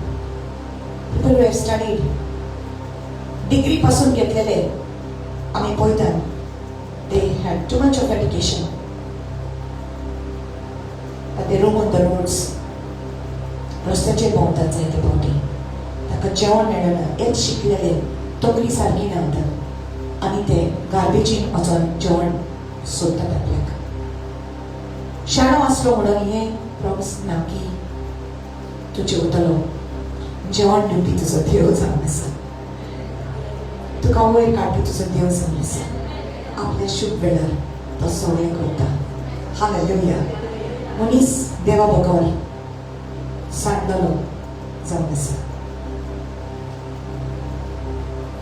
people who have studied, degree पासून घेतलेले. आमी पळयतात, they had too much of education, but they roam on the roads. रस्त्याचेर भोंवतात जायते फावटी. ताका जेवण मेळना. हेच शिकलेले, तकली सारकी ना आतां आनी ते गार्बेजीन वचोन जेवण सोदतात आपल्याक. शाणो आसलो म्हणून हें प्रॉमिस ना की तूं जेवतलो. जेवण दिवपी तुजो देव जावन आसा. तुका वयर काडपी तुजो देव जावन आसा. आपल्या शुभ वेळार तो सगळें करता. हालेलुया. मनीस देवा बगर सांडलो जावन आसा.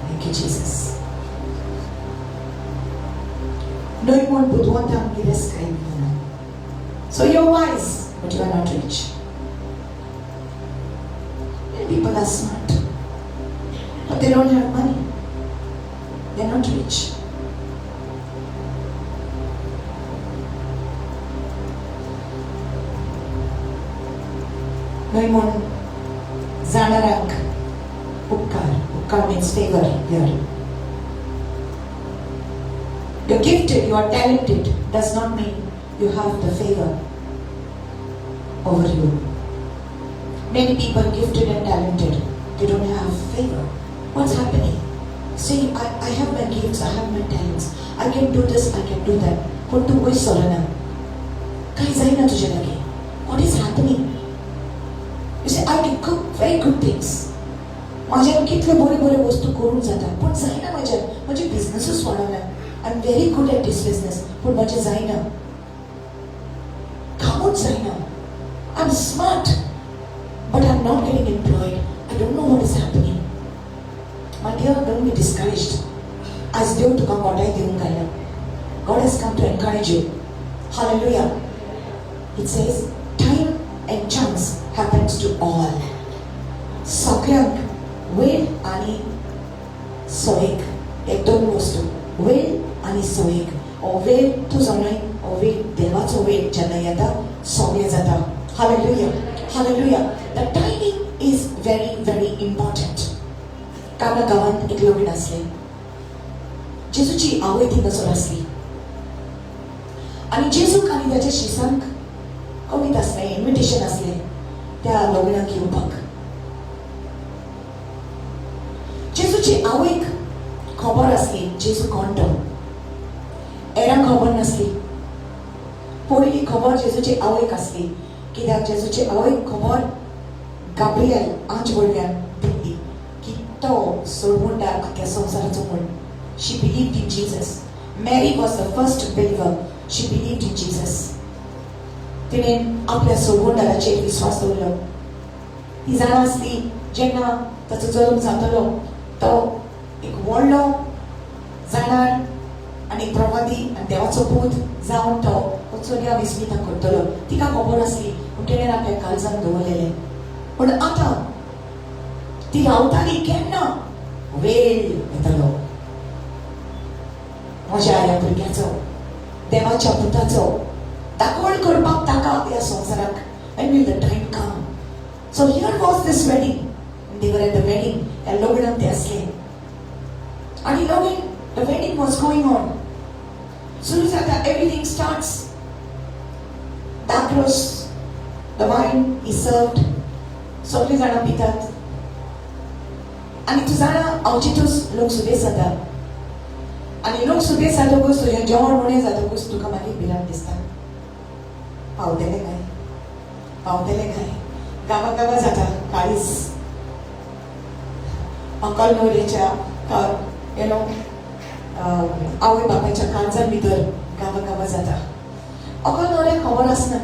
Thank you, Jesus. न्हय म्हूण बुदवंतांक गिरेस्तकाय मेळना. So you're wise, but you are not rich. Many people are smart, but they don't have money. They're not rich. न्हय म्हूण जाणारांक उपकार. उपकार means favor here. You're gifted, you are talented, does not mean you have the favor over you. Many people gifted and talented, they don't have favor. What's happening? See, I have my gifts, I have my talents. I can do this, I can do that. पूण तूं वयर सरना. कांय जायना तुजे लागीं. What is happening? You say, I can cook very good things. म्हाज्यान कितल्यो बऱ्यो बऱ्यो वस्तू करूंक जाता, पूण जायना म्हाज्यान. म्हजे बिजनसूच वाडना. I am very good at this business, पूण म्हजें जायना, कामूच जायना. I am smart, but I am not getting employed. I don't know what is happening. My dear, don't be discouraged. आयज देव तुका गोटाय दिवंक आयला. God has come to encourage you. Hallelujah. It says, time and chance happens to all. सगळ्यांक वेळ आनी सोयेक, एक दोन वस्तू, वेळ आनी सोयेक. हो वेळ तुजो न्हय, हो वेळ देवाचो. वेळ जेन्ना येता, सगळें जाता. Hallelujah. Hallelujah. The timing is very, very important. काना गांवांत एक लग्न आसलें. जेजूची आवय थिंगासर आसली आनी जेजूक आनी ताच्या शिसांक कमीत आसलें, इन्विटेशन आसलें त्या लग्नाक येवपाक. जेजूची आवयक खबर आसली जेजू कोण तो. हेरांक खबर नासली. पयली खबर जेजूची आवयक आसली, कित्याक जेजूची आवयक खबर गाब्रियल आंज वयल्यान दिल्ली की तो सोडवणदार आख्या संवसाराचो म्हूण. She believed in Jesus. Mary was the first believer. She believed in Jesus. तिणें आपल्या सोडवणदाराचेर विस्वास दवरलो. ती जाणा आसली, जेन्ना ताचो जल्म जातलो, तो एक व्हडलो जाणार आनी प्रवादी आनी देवाचो पूत जावन तो वचून विस्मिता करतलो. तिका खबर आसली, पूण तिणें आपल्या काळजान दवरलेलें. पूण आतां ती रावताली, केन्ना वेळ येतलो म्हज्या ह्या भुरग्याचो, देवाच्या पुताचो दाखवण करपाक ताका ह्या संवसाराक. When will the time come? So here was this wedding. They were at the wedding. ह्या लग्नाक ते आसले आनी लगीन, the wedding was going on. सुरू जाता, everything starts. दाखरोस, the wine is served. सगळीं जाणां पितात आनी तूं जाणा, अवचितूच लोक सुबेज जाता आनी लोक सुबेज जातकूच, तुजें जेवण उणें जातकूच तुका मागीर भिरांत दिसता, पावतले काय, पावतले काय. गांवा गांवा जाता काळीज. अकल न्हवऱ्याच्या, you know, आवय बापायच्या काळजान भितर गांवा गांवा जाता. अकल न्हवऱ्याक खबर आसना,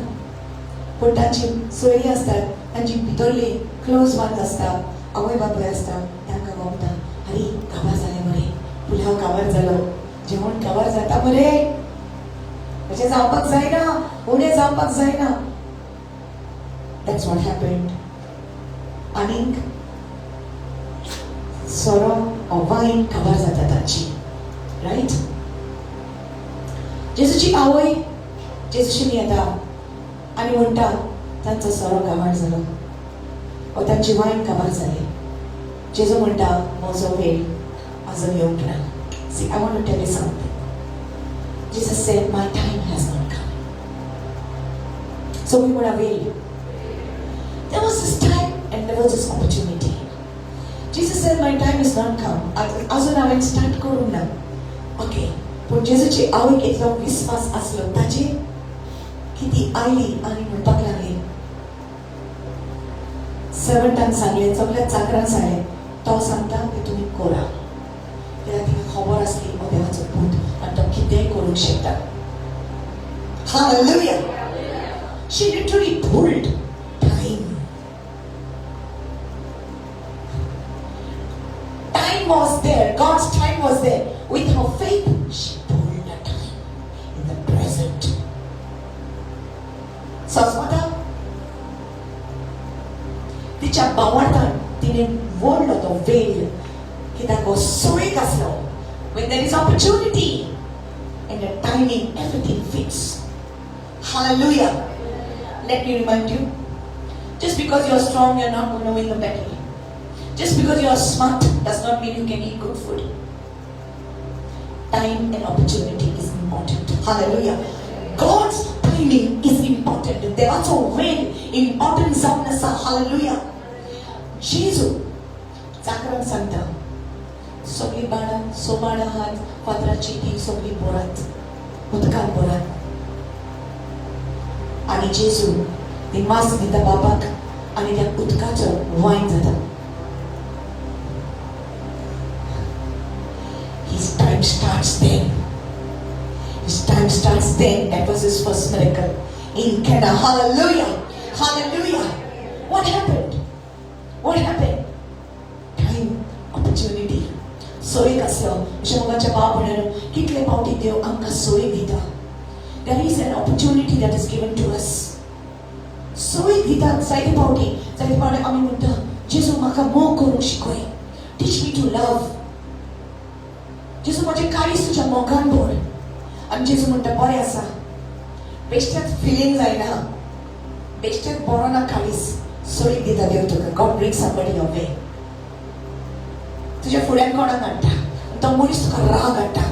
पूण तांची सोयरी आसतात, तांची भितरली क्लोज वन्स आसता, आवय बापूय आसता, तांकां गमता, आरे, काबार जालें मरे, पुलाव काबार जालो, जेवण काबार जाता मरे, अशें जावपाक जायना, उणें जावपाक जायना. That's what happened. आनीक सोरो, वायन काबार जाता तांची, रायट? जेजूची आवय जेजूशी येता आनी म्हणटा, तांचो सोरो काबार जालो ओ तांची वायन काबार जाली. जेजू म्हणटा, म्हजो वेळ अजून येवंक ना. See, I want to tell you something. Jesus said, my time has not come. So we would have waited. There was this time and there was this opportunity. Jesus said, my time is not come. अजून हांवें स्टार्ट करूंक ना. ओके, पूण जेजूची आवयक इतलो विस्वास आसलो ताचेर की ती आयली आनी म्हणपाक लागली. सर्वंटान सांगलें, सगळ्या चाकरान सांगलें, तो सांगता ते तुमी करा. कित्याक तिका खबर आसली हो देवाचो पूत आनी तो कितेंय करूंक शकता. Hallelujah. She literally pulled time. Time was there. God's time was there. With her faith, she pulled the time in the present. सजमता तिच्या बावडतान तिने वोडलो तो वेल कित्याक हो सोयीक आसलो. When there is opportunity and the timing, everything fits. Hallelujah. Let me remind you, just because you're strong, you're not going to win the battle. Just because you're smart does not mean you can eat good food. Time and opportunity is important. Hallelujah. God's timing is important. देवाचो वेळ important जावन आसा. Hallelujah. जेजू चाकरांक सांगता, सगळीं बाणां सोबाणां आहात फातराची ती सगळीं भरात, उदकान भरात. आनी जेजू ती मास दिता बापाक आनी त्या उदकाचो वायन जाता. His time starts then. His time starts then. That was his first miracle in Cana. Hallelujah. Hallelujah. What happened? What happened? Time, opportunity. सोयीक आसलो. अशें मोगाच्या भाव भयणांनो, कितले फावटी देव आमकां सोय दिता. There is an opportunity that is given to us. सोय दितात जायते फावटी. जायते फावटी आमी म्हणटा, जेजू म्हाका मोग करूंक शिकय. Teach me to love. जेजू म्हजें काळीज तुज्या मोगान भर. आनी जेजू म्हणटा, बरें आसा, बेश्टेच फिलींग जायना, बेश्टेच बरो ना काळीज. सोयीक दिता देव तुका. God bring somebody your way. तुज्या फुड्यान कोणाक हाडटा आनी तो मनीस तुका राग हाडटा.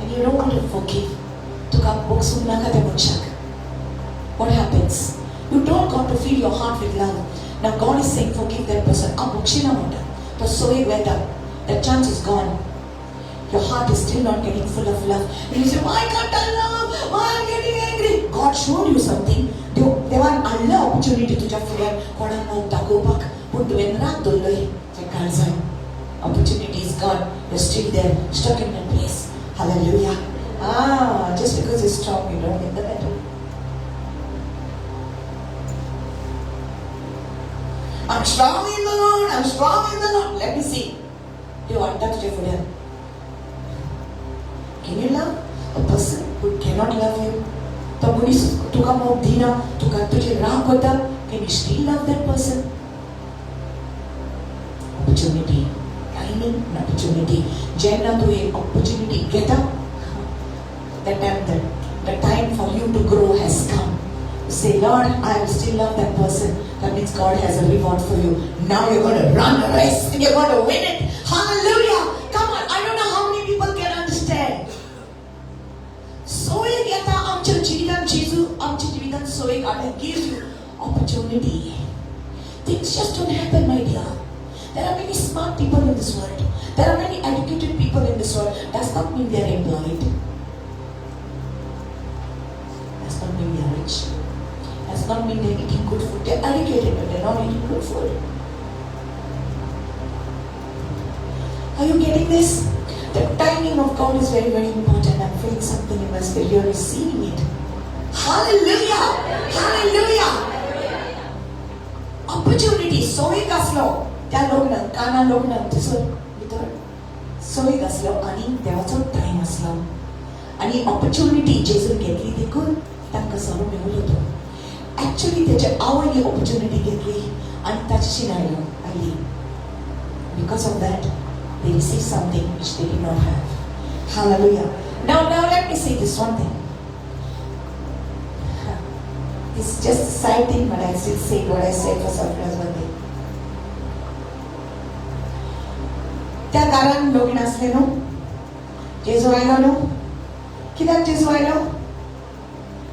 And you don't want to forgive. तुका भोगसूंक नाका त्या मनशाक. What happens? You don't got to fill your heart with love. Now God is saying, forgive that person. हांव भोगशिना म्हणटा. तो सोयीक वेता. That chance is gone. Your heart is still not getting full of love. And you say, why can't I love? Why am I getting angry? God showed you something. देवान हाडलो opportunity तुज्या फुड्यान कोणाक मोग दाखोवपाक, पूण तुवें राग दवरलोय त्या काळजान. Opportunity is gone. You're still there, stuck in that place. Hallelujah. Just because you're strong, you don't win the battle. I'm strong in the Lord. I'm strong in the Lord. Let me see. देव हाडटा तुज्या फुड्यान. Can you love a person who cannot love you? तो मनीस तुका मोग दिना, तुका तुजेर राग करता. Can you still love that person? Opportunity, timing and opportunity. जेन्ना तूं एक opportunity घेता, that time the time for you to grow has come. You say, Lord, I will still love that person. That means God has a reward for you. Now you're going to run the race and you're going to win it. Hallelujah. Come on, I don't know how many people can understand. सोय घेता आमच्या जिवितान जेजू, आमच्या जिवितान सोय काडटा. Gives you opportunity. Things just don't happen, my dear. There are many smart people in this world. There are many educated people in this world. Does not mean they are employed. Does not mean they are rich. Does not mean they are eating good food. They are educated, but they are not eating good food. Are you getting this? The timing of God is very, very important. I'm feeling something in my spirit. You're receiving it. Hallelujah! Hallelujah! Opportunity. सोयीक आसलो त्या लग्नाक, काना लग्नाक थंयसर भितर सोयीक आसलो आनी देवाचो टायम आसलो आनी ऑपॉर्च्युनिटी जेजून घेतली देखून तांकां सोरो मेळलो तो. एक्चुअली तेच्या आवयन ऑपॉर्च्युनिटी घेतली आनी ताच्याशीन आयलो आयली. Because of that, they received something which they did not have. Hallelujah. Now let me say this one thing. This is just a side thing, but I still say what I said for Surprise one day. त्या घरान लगीन आसलें न्हू, जेजू आयलो न्हू. कित्याक जेजू आयलो?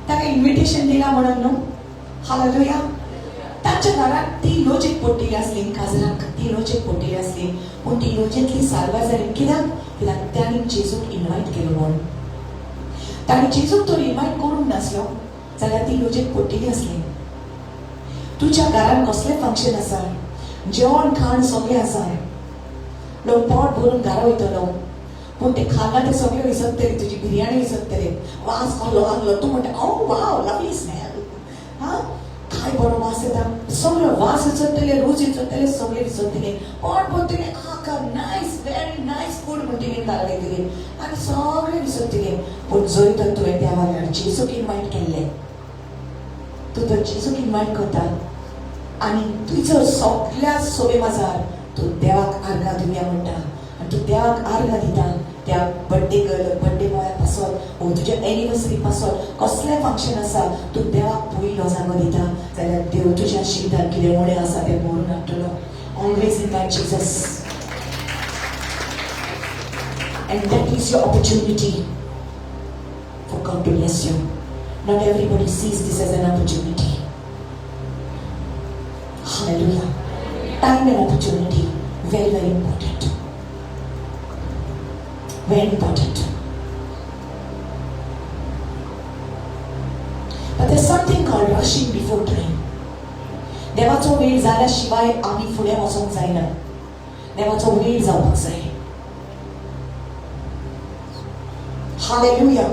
ताका इन्विटेशन दिला म्हणून न्हू. हालेलुया. तांच्या घरात ती लोजेक पडटेली आसली, काजराक ती लोजेक पडटेली आसली, पूण ती लोजेंतली साल्वार जाली. कित्याक? कित्याक तांणी जेजूक इनवायट केलो म्हणून. तांणी जेजूक तर इनवायट करूंक नासलो जाल्यार ती लोजेक पडटेली आसली. तुज्या घरान कसलें फंक्शन आसा, जेवण खाण सगळें आसा, लोक पोट भरून घरा वयतलो, पूण ते खाला ते सगळे विसरतले, तुजी बिर्याणी विसरतले, वास कसलो आहलो, तूं म्हणटा ओ वाव लवली स्मेल, हा काय बरो वास येता, सगळो वास विसरतले, रूच विसरतले, सगळे विसरतले, पोट भरतले, आका नायस व्हेरी नायस फूड म्हणटली घरा वयतली आनी सगळे विसरतले. पूण जर तर तुवें त्या वांगडा जेजूक इनवायट केल्लें, तूं तर जेजूक इनवायट करता आनी तुजो सगळ्या सोबे माजार तूं देवाक आर्गां दिवया म्हणटा आनी तूं देवाक आर्गां दिता त्या बड्डे गर्ल बड्डे बॉया पासत वो तुज्या एनिवर्सरी पासत कसलें फंक्शन आसा तूं देवाक पयलो जागो दिता जाल्यार देव तुज्या जिवितांत कितें उणें आसा तें भरून हाडटलो. Always invite Jesus and that is your opportunity for God to bless you. Not everybody sees this as an opportunity. Hallelujah. Time and opportunity, very, very important. Very important. But there's something called rushing before time. देवाचो वेळ जाल्या शिवाय आमी फुडें वचोंक जायना. देवाचो वेळ जावपाक जाय. हालेलुया.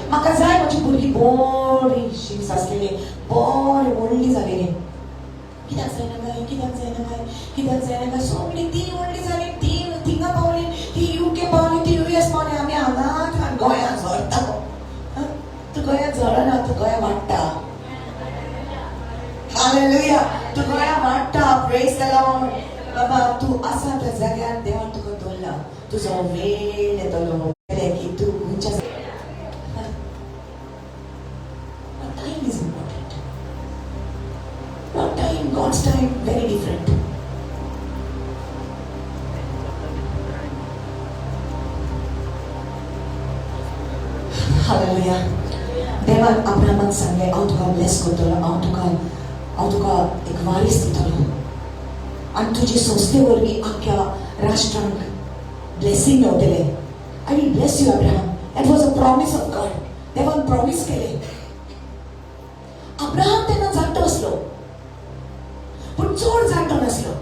म्हाका जाय म्हजी भुरगीं बरी शीस आसलेली, बरी व्हडली जालेली. कित्याक जायना काय, कित्याक जायना काय, कित्याक जायना काय, सगळीं ती व्हडली जाली, ती थिंगा पावली, ती युके पावली, ती युएस पावली, आमी हांगाच गोंयांत झरता. तूं गोंयांत झरना, तूं गोंया वाडटा. हालेलुया. तूं गोंया वाडटा. Praise the Lord. बाबा तूं आसा त्या जाग्यार देवान तुका दवरला, तुजो वेळ येतलो की तूं खंयच्या. Time is important. Not time, God's time, very different. Hallelujah. देवान अब्रामाक सांगलें, हांव तुका ब्लेस करतलो, हांव तुका एक वारीस दितलो आनी तुजे संस्थे वरवीं आख्ख्या राष्ट्रांक ब्लेसींग मेवतलें. I will bless you Abraham. That was a promise of God. देवान प्रॉमीस केलें. अब्राहम तेन्ना जाणटो आसलो, पूण चड जाणटो नासलो.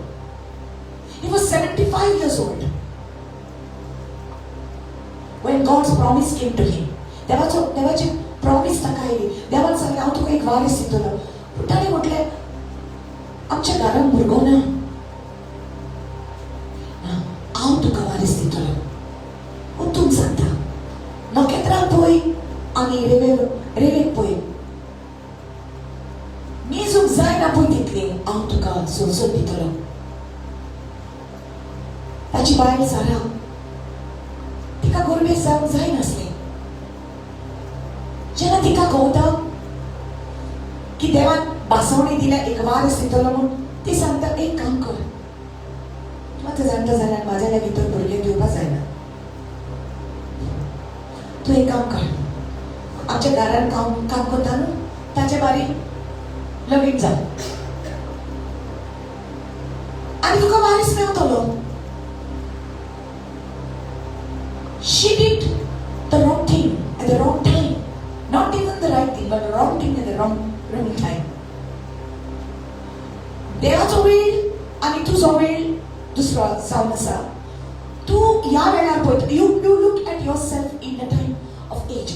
He was 75 years old when God's promise came to him. देवाचो देवाची प्रॉमीस ताका आयली. देवान सांगलें, हांव तुका एक वारीस दितलो. पूण ताणें म्हटलें, आमच्या घरान भुरगो ना, हांव तुका वारीस दितलो. वचून सांगता, नखेत्रां पळय आनी रेवेक पळय, मेजूंक जायना पळय तितली, हांव तुका सोंसत दितलो. ताची बायल सारा, तिका गोरवेस जावंक जायनासलें. जेन्ना तिका कळटा की देवान भासवणी दिल्या, एक वारस दितलो म्हूण, ती सांगता, एक काम कर, तूं आतां जाणटो जाल्यार म्हाज्या लागीं तर भुरगें दिवपा जायना, तूं एक काम कर, आमच्या घरान काम काम करता न्हू ताचे बारी लगीन जा आनी तुका वारीस मेवतलो. She did the wrong thing at the wrong time. Not even the right thing, but the wrong thing at the wrong time. देवाचो वेळ आनी तुजो वेळ दुसरो जावन आसा. तूं ह्या वेळार पळयता. You look at yourself in the time of age.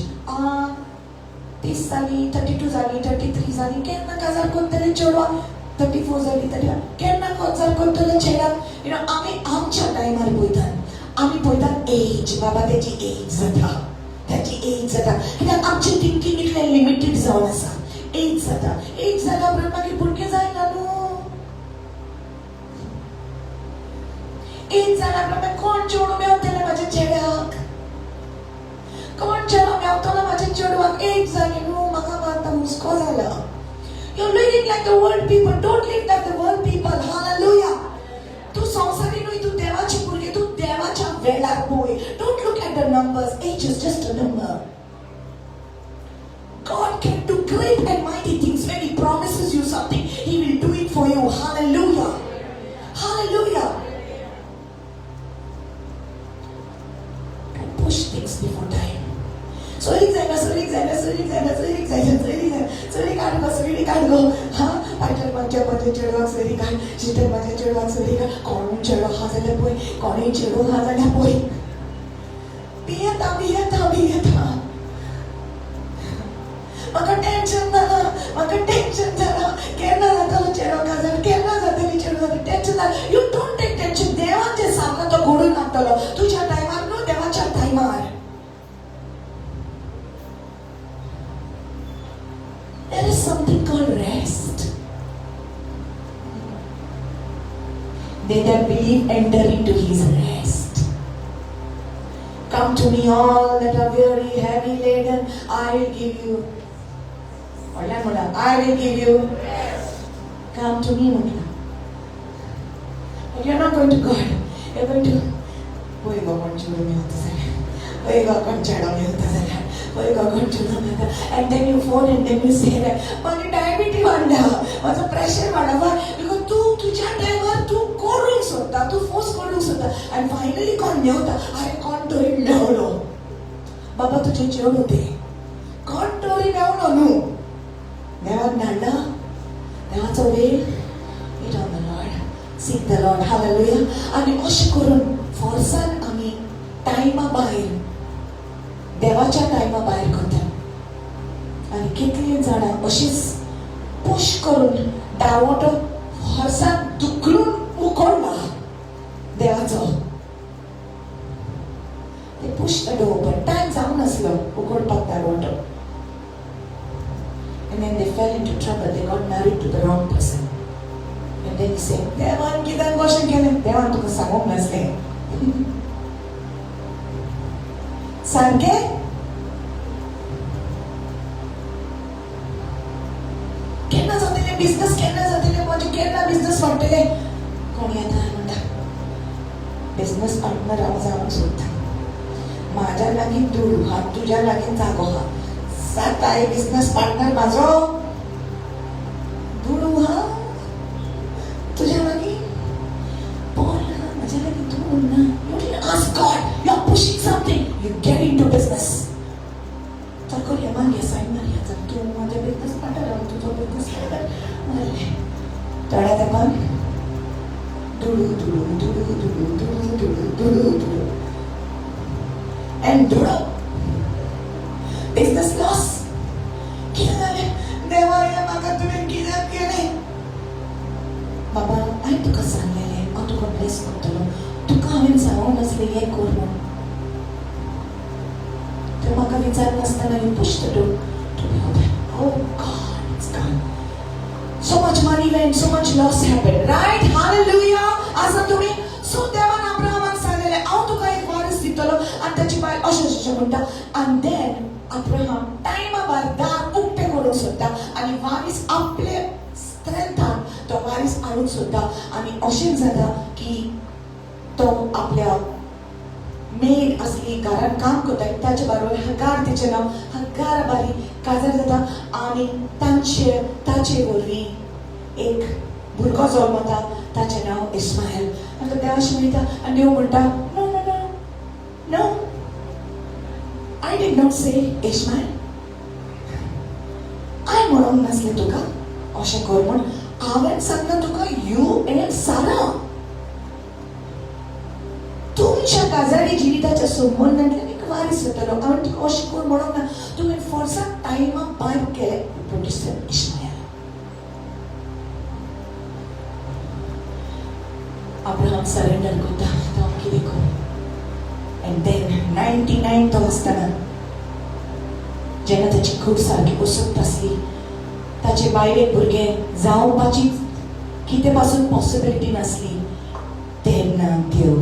30 जाली, 32 जाली, 33 जाली, केन्ना काजार करतले चेडवाक? 34 जाली, 30, केन्ना काजार करतले चेड्याक? You know आमी आमच्या टायमार पळयतात. आमी पळयतात एज, बाबा तेजी एज जाता, ताची एज जाता, कित्याक आमचें थिंकींग इतलें लिमिटेड जावन आसा. एज जाता, एज जाल्या उपरांत मागीर भुरगें जायना न्हू. एज जाल्या उपरांत कोण चेडूं मेवतलें म्हाज्या चेड्याक, कोण चेडो मेवतलो म्हाज्या चेडवाक? एज जाली न्हू म्हाका, आतां हुस्को जाला. You're living like the world people. Don't live like the world people. Hallelujah. तूं संवसारी न्हय, तूं देवाची भुरगें. तूं देवाच्या वेळार पळय. Don't look at the numbers. Age is just a number. God can do great and mighty things. When He promises you something, He will do it for you. Hallelujah. Hallelujah. Don't push things before time. सोयरीक जायना, सोयरीक जायना, सोयरीक जायना, सोयरीक जायना, सोयरीक जायना, सोयरीक काड गो, सोयरीक काड गो. हा, पायटल माझ्या माझ्या चेडवाक सोयरीक काड, शितल माझ्या चेडवाक सोयरीक काड. कोणूय चेडो आहा जाल्यार पळय, कोणूय चेडूं आहा जाल्यार पळय. भियेता, भियेता, भियेता. म्हाका टेन्शन जालां, म्हाका टेन्शन जालां. केन्ना जातलो चेडो काजार, केन्ना जातली चेडो, टेन्शन जालां. You don't take tension. देवान जें सांगलां तो घडून हाडटलो. तुज्या टायमार न्हू, देवाच्या टायमार. There is something called rest. They that believe enter into His rest. Come to me all that are weary, heavy laden, I will give you. व्हडल्यान म्हणा, I will give you rest. Come to me म्हटलं. But you're not going to God. You're going to, पळय गो कोण चेडूं मेवता जाल्यार, पळय गो कोण चेडो मेवता जाल्यार, पळय गो कोण चेडूं मेवता. And then you phone and then you say that म्हाजी डायबिटी वाडल्या, म्हाजो प्रेशर वाडला. Why? Because तूं तुज्या टायमार तूं करूंक सोदता, तूं फोर्स करूंक सोदता आनी फायनली कोण मेवता. अरे कोण तरी मेवलो बाबा, तुजें चेडूं तें कोण तरी मेवलो न्हू, देवान धाडला. देवाचो वेळ. Wait on the Lord. Seek the Lord. Hallelujah. आनी अशें करून फोर्सान आमी टायमा भायर, देवाच्या टायमा भायर करता. आनी कितलीं जाणां अशीच पुश करून दारवटो फोर्सान धुकलून उकडला देवाचो. ते push the door open. Time जावं नासलो उगडपाक दारवटो. And then they fell into trouble. They got married to the wrong person. And then he said, देवान कित्याक कशें केलें? देवान तुका सांगूंक नासलें सारकें. केन्ना जातलें बिजनस, केन्ना जातलें म्हजें, केन्ना बिजनस वाडटलें? कोण येता म्हणटा, बिजनस पार्टनर हांव जावंक सोदता. म्हाज्या लागीं दुडू आहा, तुज्या लागीं जागो आहा. जाताय बिजनस पार्टनर म्हाजो? दुडू आहा तुज्या लागीं, बॉल आहा, म्हाज्या लागीं दुडू ना. You didn't ask God. You are pushing something. You get into business. चल करुया, मागीर सायन मारया. चल, तूं म्हाजो बिजनस पार्टनर, हांव तुजो बिजनस पार्टनर. मारलें. थोड्या तेंपान दुडू दुडू दुडू दुडू दुडू दुडू दुडू दुडू एंड दुडू. Business loss. कितें जालें? देवा, हें म्हाका तुवें कित्याक केलें? बाबा, हांवें तुका सांगलेलें हांव तुका ब्लेस करतलो. तुका हांवें सांगूंक नासलें हें कर म्हूण. तर म्हाका विचारनासतना you push the door to be open. Oh God, it's gone. So much money went, so much loss happened, right? Hallelujah. आसा तुमी? सो देवान अब्राहमाक सांगलेलें हांव तुका एक वारस दितलो. आनी ताची बायल अशें अशें म्हणटा. आनी then Abraham टायमा भायर दार उक्तें करूंक सोदता आनी वारीस आपले स्ट्रेंथान तो वारीस हाडूंक सोदता. आनी अशें जाता की तो आपल्या मेड आसली, घरान काम करता, ताचे बरोबर हगार तिचें नांव, हगार बारी काजार जाता. आनी तांचे ताचे वरवीं एक भुरगो जल्मता, ताचें नांव इस्मायल. आनी तो देवाशी वयता आनी देव म्हणटा, No, no, no, no, I did not say Ishmael. हांवें म्हणूंक नासलें तुका अशें कर म्हूण. हांवें सांगलां तुका you and सारा, तुमच्या काजारी जिविताच्या संबंदांतल्यान एक वारीस जातलो. हांवें तुका अशें कर म्हणूंक ना. तुवें फोर्सान टायमा भायर केलें. प्रोड्यूस इश्मायल. अब्राहम सरेंडर करता, आतां हांव कितें करूं? एंड then 99 तो आसतना, जेन्ना ताची खूब सारकी उसक्त आसली, ताचे बायलेक भुरगें जावपाची कितें पासून पॉसिबिलिटी नासली, तेन्ना देव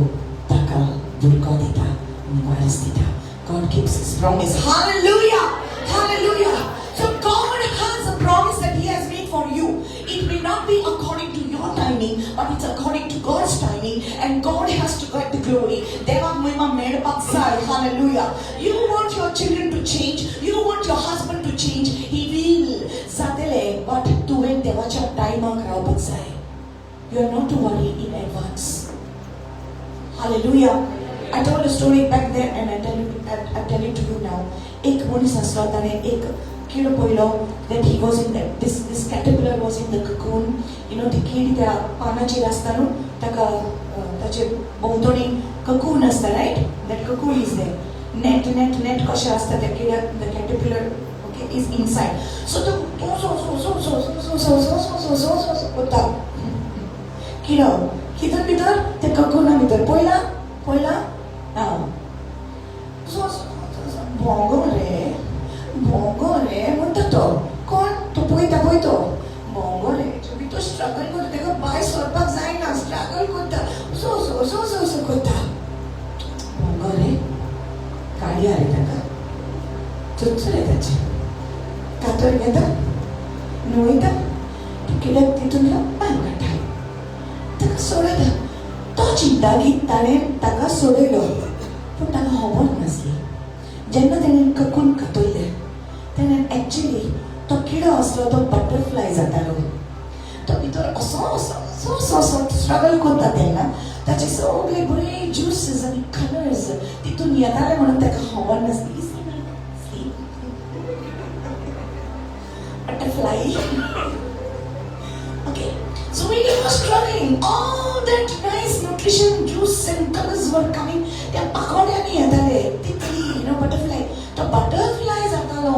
ताका भुरगो दिता आनी वारस दिता. God keeps His promise. Hallelujah! Hallelujah! So God has a promise that He has made for you. It may not be according to your timing, but it's according to God's timing, and God has to get the glory. देवाक महिमा. You want your children to change, you want your husband to change, he will जातले, बट तुवें देवाच्या टायमाक रावपाक जाय. You are not to worry in advance. Hallelujah. I told a story back there and I tell it to you now. एक मनीस आसलो, ताणें एक किडो पळयलो that he was in that this caterpillar was in the cocoon. ती कीड त्या पानाचेर आसता न्हू, ताका ताचे भोंवतणी ककून आसता, right? That cocoon is there. Net net net कशें आसता त्या किड्याक, the caterpillar, okay, is inside. So तो so so so so so so so so so so so कोता किडो कितून भितर, त्या ककुना भितर. पळयला पळयला? आं, सो भोंगो रे भोंगो रे म्हणटा तो. कोण तो पळयता पळय, तो भोंगो रे भितर स्ट्रगल करता, ताका भायर सरपाक जायना, स्ट्रगल करता, so so so so so करता. भोंगो रे, काडया रे ताका, चुरचुरे ताचे. कातर घेता, न्हवयता, तो किड्याक तितूंतलो भायर काडटा, ताका सोडयता. तो चिंता की ताणें ताका सोडयलो, पूण ताका खबर नासली, जेन्ना तेणें ककून कातयलें तेणें एक्चुली तो किडो आसलो तो बटरफ्लाय जातालो. तो भितर असो असो असो असो असो स्ट्रगल करता तेन्ना ताचे सगळे बरे ज्युसीस आनी कलर्स तितून येताले म्हणून ताका खबर नासली. Butterfly. Okay, so when he was struggling, all that nice nutrition, juice and colors were coming. त्या पाकोड्यांनी येताले तितली, बटरफ्लाय. तो बटरफ्लाय जातालो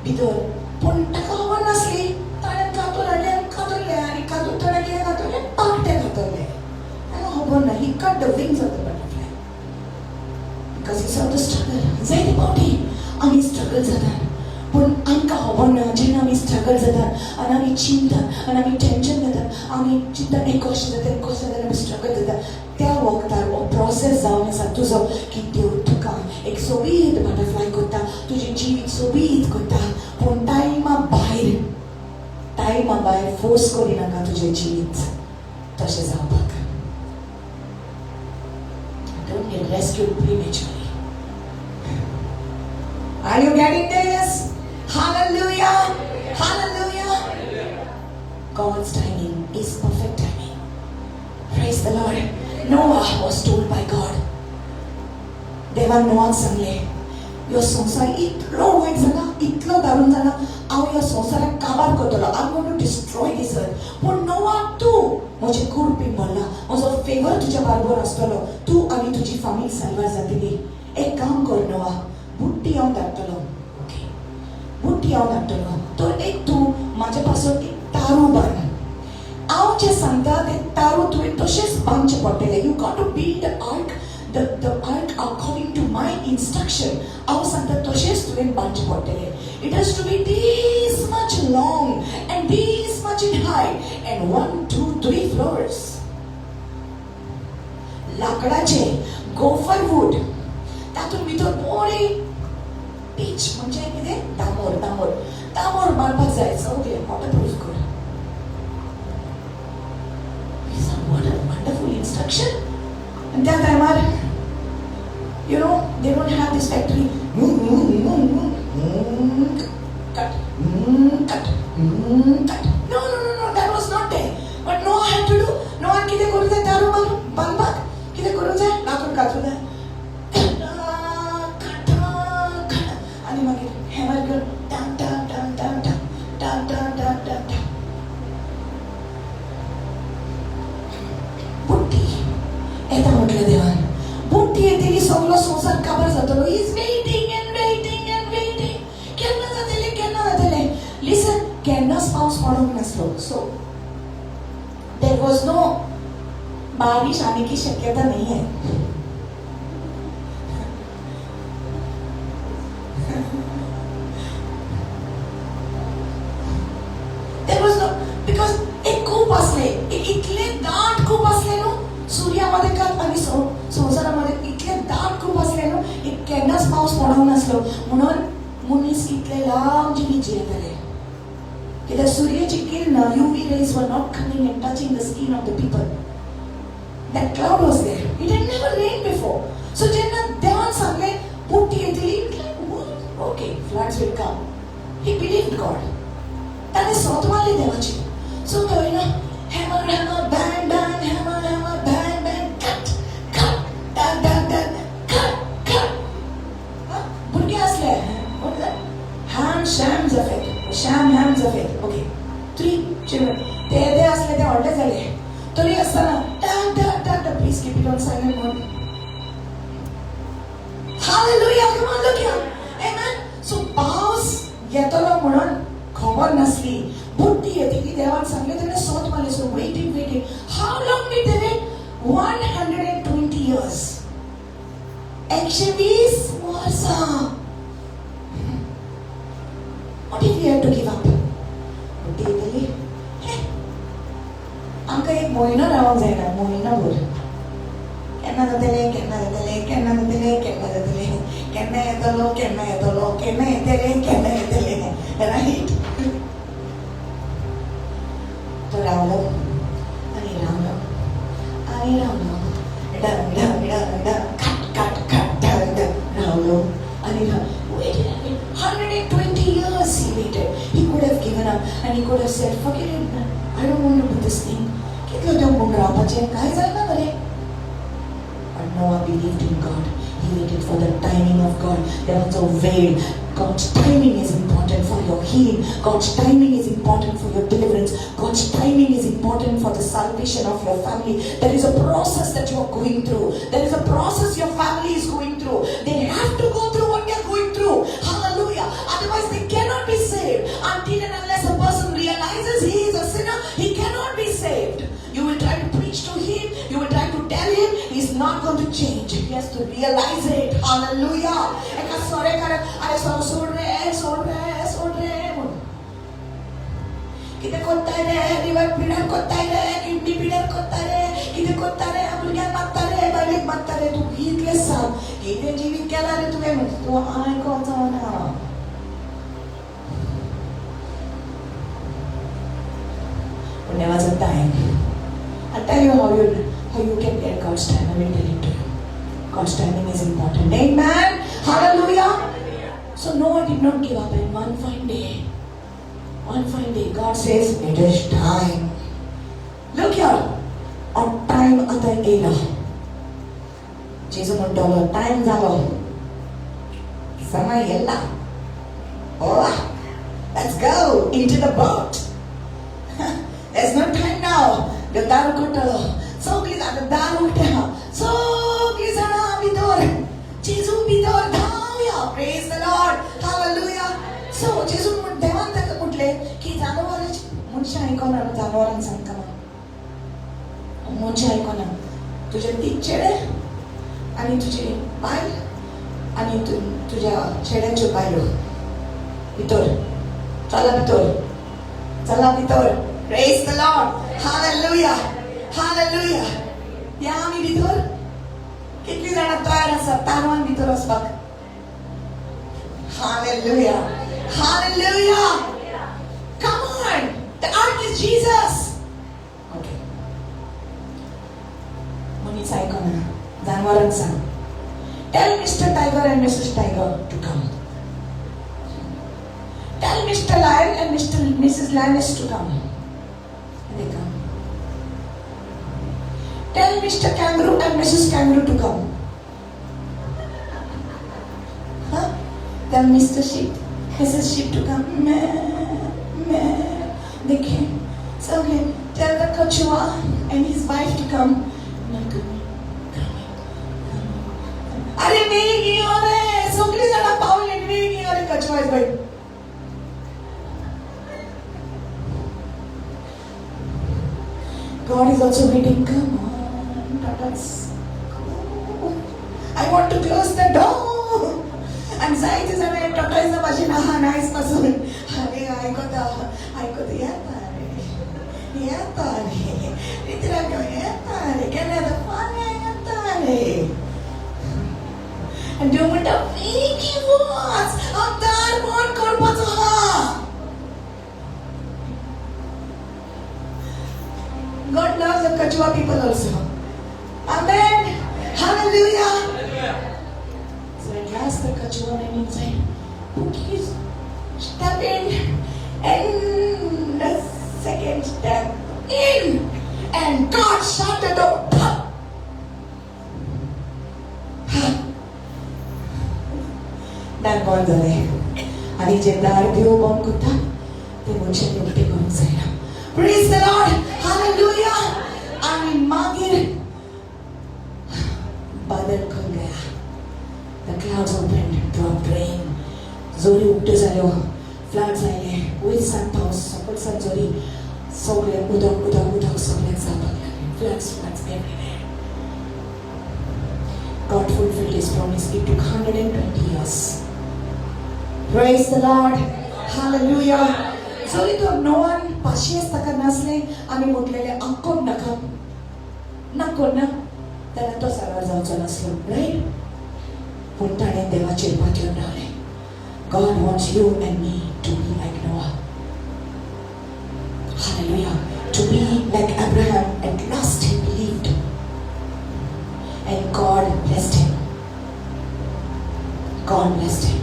भितर, पूण ताका खबर नासली. ताणें कातून हाडलें आनी कातरलें आनी कातून ताणें कितें कातरलें? पाकटे कातरलें. ताका खबर ना, he cut the wings of the butterfly because he saw the struggle. जायते फावटी आमी स्ट्रगल जातात, पूण आमकां खबर ना. जेन्ना आमी स्ट्रगल जातात आनी आमी चिंततात आनी आमी टेंशन घेतात, आमी चिंततात हें कशें जाता, कशें जाता, आमी स्ट्रगल जाता, त्या वखदार हो प्रोसेस जावन आसा तुजो की देव तुका एक सोबीत बटरफ्लाय करता, तुजें जिवीत सोबीत करता. पूण टायमा भायर फोर्स करिनाका तुजें जिवीत तशें जावपाक. Don't get rescued prematurely. Are you getting this? Hallelujah! Hallelujah! God's timing is perfect timing. Praise the Lord. Noah was told by God. देवान नोआक सांगले, ह्यो संवसार इतलो वायट जाला, इतलो दारून जाला, हांव ह्या संवसाराक काबार करतलो. I want to destroy this earth. पूण नोआ, तूं म्हजे कृपेन भरला, म्हजो फेवर तुज्या बरोबर आसतलो, तूं आनी तुजी फामील साल्वार जातली. एक काम कर नोआ, बुट्टी हांव धाडटलो, ओके? बुट्टी हांव धाडटलो, तर एक तूं म्हाजे पासून एक तारू बांद. हांव जें सांगता तें तारू तुवें तशेंच बांदचें पडटलें. You got to build the ark, the ark according to my instruction. हांव सांगता तशेंच तुवें बांदचें पडटलें. It has to be this much long and this much in height and one, two, three floors. लाकडाचे, गोफर वूड, तातूंत भितर बरें पीच, म्हणजे कितें, डांबर, डांबर, डांबर मारपाक जाय, सगळें वॉटरप्रूफ कर. What a wonderful instruction. And त्या टायमार, they don't have this factory. Cut, cut, cut. No, no, no, no, that was not there. But Noah had to do. Noah कितें करूं जाय तारू बांदपाक? कितें करूं जाय? लाकूड कातरूं जाय. आनी मागीर हॅमर घेवन टांग टांग टांग टांग टांग टांग टांग टांग टांग टांग. बुट्टी येता म्हटलं देवान. बुट्टी येतली, सगलो संवसार काबार जातलो. Is waiting and waiting and waiting. केन्ना जातले, केन्ना जातले? लिसन, केन्नाच पावस पडोंक नासलो, सो there was no बारिश आने की शक्यता नहीं है. There was no, because एक कूप असले, एक इतले दाट कूप असले न्हू, सुर्यामध्ये का आनी संवसारामध्ये इतले दाट कूप असले न्हू, एक केन्नाच पावस पडोंक नासलो, म्हणून मनीस इतले लांब जिवीत जियेताले, कित्याक सुर्याची किरण, UV rays were not coming and touching the skin of the people. That cloud was there. It had never rained before. So जेन्ना देवान सांगलें, Okay, floods will come. He believed God. ताणें सोत मारली देवाची. सो थंय ना hammer hammer bang bang hammer hammer bang bang cut cut dang dang dang cut cut. भुरगे आसले. Ham Sham Japheth, Shem Ham Japheth. Okay, 3 children. ते येदे आसले, ते व्हडले जाले. तरी आसतना dang dang dang. Please keep it on silent mode. Hallelujah. Come on, look here. Amen. So पावस येतलो म्हणून खबर नासली. बुट्टी येतली देवान सांगले, तेणे सोत मारले. So waiting, waiting. How long did they wait? 120 years. 120 वर्सां. What if you had to give up? बुट्टी येतली, आमकां एक म्हयनो रावंक जायना, म्हयनो भर. केन्ना जातलें, केन्ना जातलें, केन्ना जातलें, केन्ना जातलें, केन्ना येतलो, केन्ना येतलो, केन्ना येतलें, केन्ना येतलें, रायट? तो रावलो आनी रावलो आनी रावलो. डंग डंग डंग डंग, कट कट कट, डंग डंग. रावलो आनी राव. Waited and waited. 120 years he waited. He could have given up and he could have said, "Forget it, man. I don't want to do this thing. कितलो देव म्हूण रावपाचें, कांय जायना मरे." But Noah believed in God. He waited for the timing of God. There was a veil. God's timing is important for your healing. God's timing is important for your deliverance. God's timing is important for the salvation of your family. There is a process that you are going through. There is a process your family is going through. They have to go through what they are going through. Hallelujah. Otherwise, they cannot be saved. Until and unless a person realizes he is a sinner, he cannot be saved. You will try to preach to him, you will try to tell him, he's not going to change. He has to realize it. Hallelujah. एका सोरेकाराक, अरे सोरो सोड रे, सोड रे, सोड रे म्हणून. कितें कोत्ताय रे, लिवर पिड्यार कोत्ताय रे, किडनी पिड्यार कोत्ताय रे, कितें कोत्ता रे, भुरग्यांक मारता रे, बायलेक मारता रे, तूं इतलें सांग, कितें जिवीत केलां रे तुवें म्हणून. तूं आयकोचो ना. But there was a time. I'll tell you how you can get God's time. I will tell it to you. God's timing is important. Amen. Hallelujah. So Noah did not give up, and one fine day, God says, "It is time." Look here. A time आतां येयला. जेजू म्हणटलो, टायम जालो, समय येयला. Oh, let's go into the boat. There's no time now. देव दार उगडटलो. सगळीं जाणां दार उगट्या, सगळीं जाणां भितर, जेजू भितर धांवया. Praise the Lord. Hallelujah. So जेजू म्हण देवान ताका म्हटलें की जानवरां, मनशां आयकना, जानवरांक सांगता म्हण. मनशां आयकना. तुजे तीग चेडे आनी तुजी बायल आनी तुज्या चेड्यांच्यो बायलो भितर चला, भितर चला, भितर. Praise the Lord. Hallelujah. Hallelujah. या आमी भितर. कितली जाणां तयार आसात तारवान भितर वचपाक? Hallelujah. Hallelujah. Come on. The ark is Jesus. Okay. मनीस आयकना, जानवरांक सांग. Tell Mr. Tiger and Mrs. Tiger to come. Tell Mr. Lion and Mr. Mrs. Lioness to come. And they come. Tell Mr. Kangaroo and Mrs. Kangaroo to come. Huh? Tell Mr. Sheep, Mrs. Sheep to come. Meh, meh. They came. So okay, tell the Kachua and his wife to come. Not coming, coming, coming. अरे बेगी रे, सगळी जाणां पावली, बेगी रे. Kachua is going. God is also waiting. Come on, tortoise. Come on. I want to close the door. आनी जायते जाणां टॉर्टॉयजा भाशेन आहा नायस पासून. अरे आयकता आयकता, येता रे, येता रे, रित्राक येता रे, केन्ना येता, फाल्यां येता रे. आनी देव म्हणटा, बेगीन वच, हांव दार बंद करपाचो आहा. God loves the Kachua people also. Amen. Hallelujah. So at last the Kachua went inside. Put his step in and the second step in, and God shut the door. दार बंद जालें आनी जे दार देव बंद करता ते मनशांनी उक्तें करूंक जायना. Praise the Lord. Hallelujah. आनी मागीर बादल खुल Gaya. The clouds opened, dropped rain. जोरी उक्त्यो जाल्यो, फ्लड्स आयले, वयर सान पावस, सकयल सान जोरी, सगळें उदक उदक उदक सगळ्याक जावपाक लागलें. Floods, floods everywhere. God fulfilled His promise. It took 120 years. Praise the Lord. Hallelujah. जरी तो नोआन पाशियेस ताका नासलें आनी म्हटलेलें आक्कोड नाका नाको ना, तेन्ना तो सारवार जावचो नासलो, रायट? पूण ताणें देवाचेर पातयेवन रावलें. God wants you and me to be like Noah. Hallelujah. To be like Abraham. At last he believed. And God blessed him. God blessed him.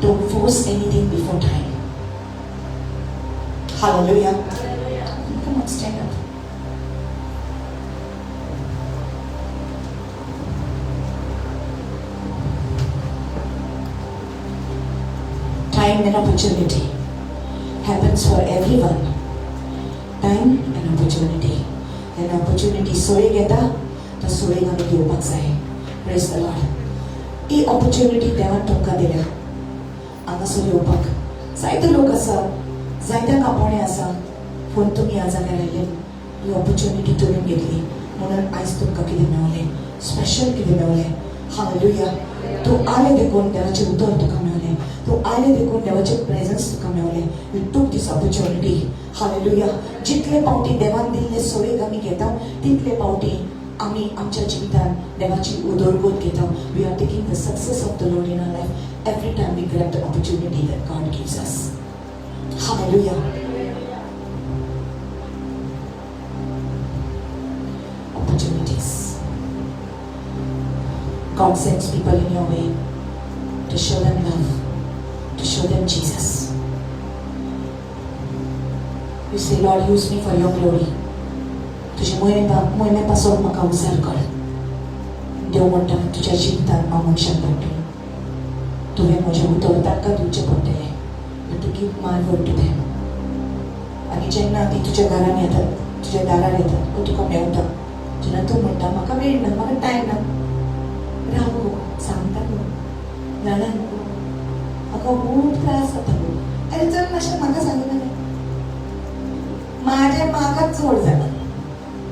Don't force anything before time. Hallelujah. Hallelujah. Come on, stand up. Time and opportunity happens for everyone. Time and opportunity. And opportunity सोय घेता तो सोयीक आमी घेवपाक जाय. Praise the Lord. He opportunity देवान तुमकां दिल्या हांगासर येवपाक. जायते लोक आसा, जायत्या कापोणे आसा, पूण तुमी ह्या जाग्यार आयले, ही ऑपॉर्च्युनिटी तुवें घेतली म्हणून आयज तुमकां कितें मेवलें, स्पेशल कितें मेवलें. हालेलुया. तूं आयलें देखून देवाचें उतर तुका मेवलें, तूं आयलें देखून देवाचें प्रेजन्स तुका मेवलें. You took this opportunity. Hallelujah. जितले पावटी देवान दिल्ले सोयीक आमी घेता तितले पावटी आमी आमच्या जिवितान देवाची उदरगत घेता. We are taking the success of the Lord in our life every time we grab the opportunity that God gives us. Hallelujah. Opportunities. God sends people in your way to show them love, to show them Jesus. You say, Lord, use me for your glory. तुझे मोहिमे पासून म्हाका उजार कर. देव म्हणटा तुज्या जिवितान हांव मनशाक धाडटलो. तुवें म्हजें उतर तांकां दिवचें पडटलें. You to give my word to them. आनी जेन्ना ती तुज्या घरान येतात, तुज्या दारार येतात वो तुका मेवता, जेन्ना तूं म्हणटा म्हाका वेळ ना, म्हाका टायम ना, राव गो, सांगता गो, जाणा गो, म्हाका खूब त्रास जाता गो. आरे चल मातशें म्हाका सांगिनाका, म्हाजें म्हाका चड जाला,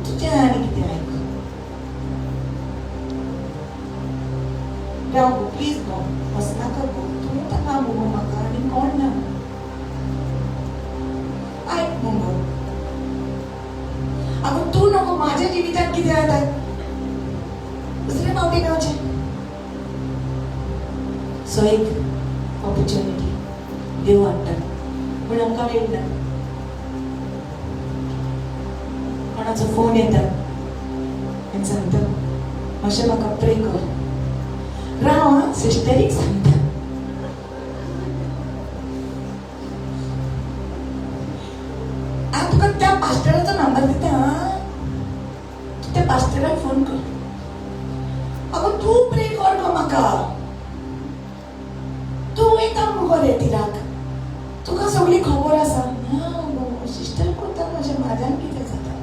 तुजें आनी कितें आयक. राव गो, प्लीज गो, वचनाका गो, तूं ताका मुगो, म्हाका आनी कोण ना. आयक मुगो, अगो तूं नको म्हाज्या जिवितांत कितें जाता दुसरे फावटी मेवचें. सो एक ऑपॉर्च्युनिटी देव हाडटा पूण आमकां वेळ ना. कोणाचो फोन येता आनी सांगता मातशें म्हाका प्रे कर, राव आं सिस्टरीक सांगता. हांव तुका त्या पास्टराचो नंबर दिता, तूं त्या पास्टराक फोन कर. अगो तूं प्रे कर गो म्हाका, तूं वयता मुगो रेतिराक, तुका सगळी खबर आसा. ना गो सिस्टर करता म्हजें, म्हाज्यान कितें जाता.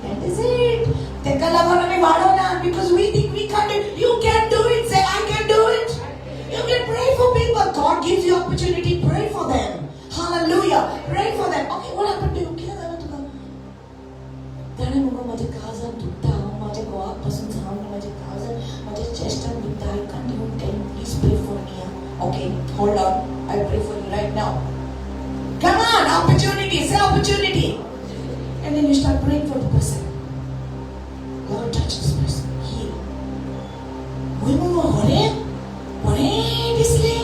That is it. तेका लागून आमी वाडोना, because we think we can do. You can do it. Say I can do it. You can pray for people. God gives you opportunity, pray for them. Hallelujah. Pray for them. Okay, what happened to you? कितें जालें तुका? जाणा मुगो म्हज्या काळजान दुखता, हांव म्हाज्या घोवाक पासून सांग, म्हाज्या काळजान, म्हाज्या चेस्टान दुखता. I can't even tell. Please pray for me. Okay, hold on, I pray for you right now. Come on, opportunity, say opportunity. And then you start praying for the person. Lord, touch this person, heal. वय मुगो बरें बरें दिसलें,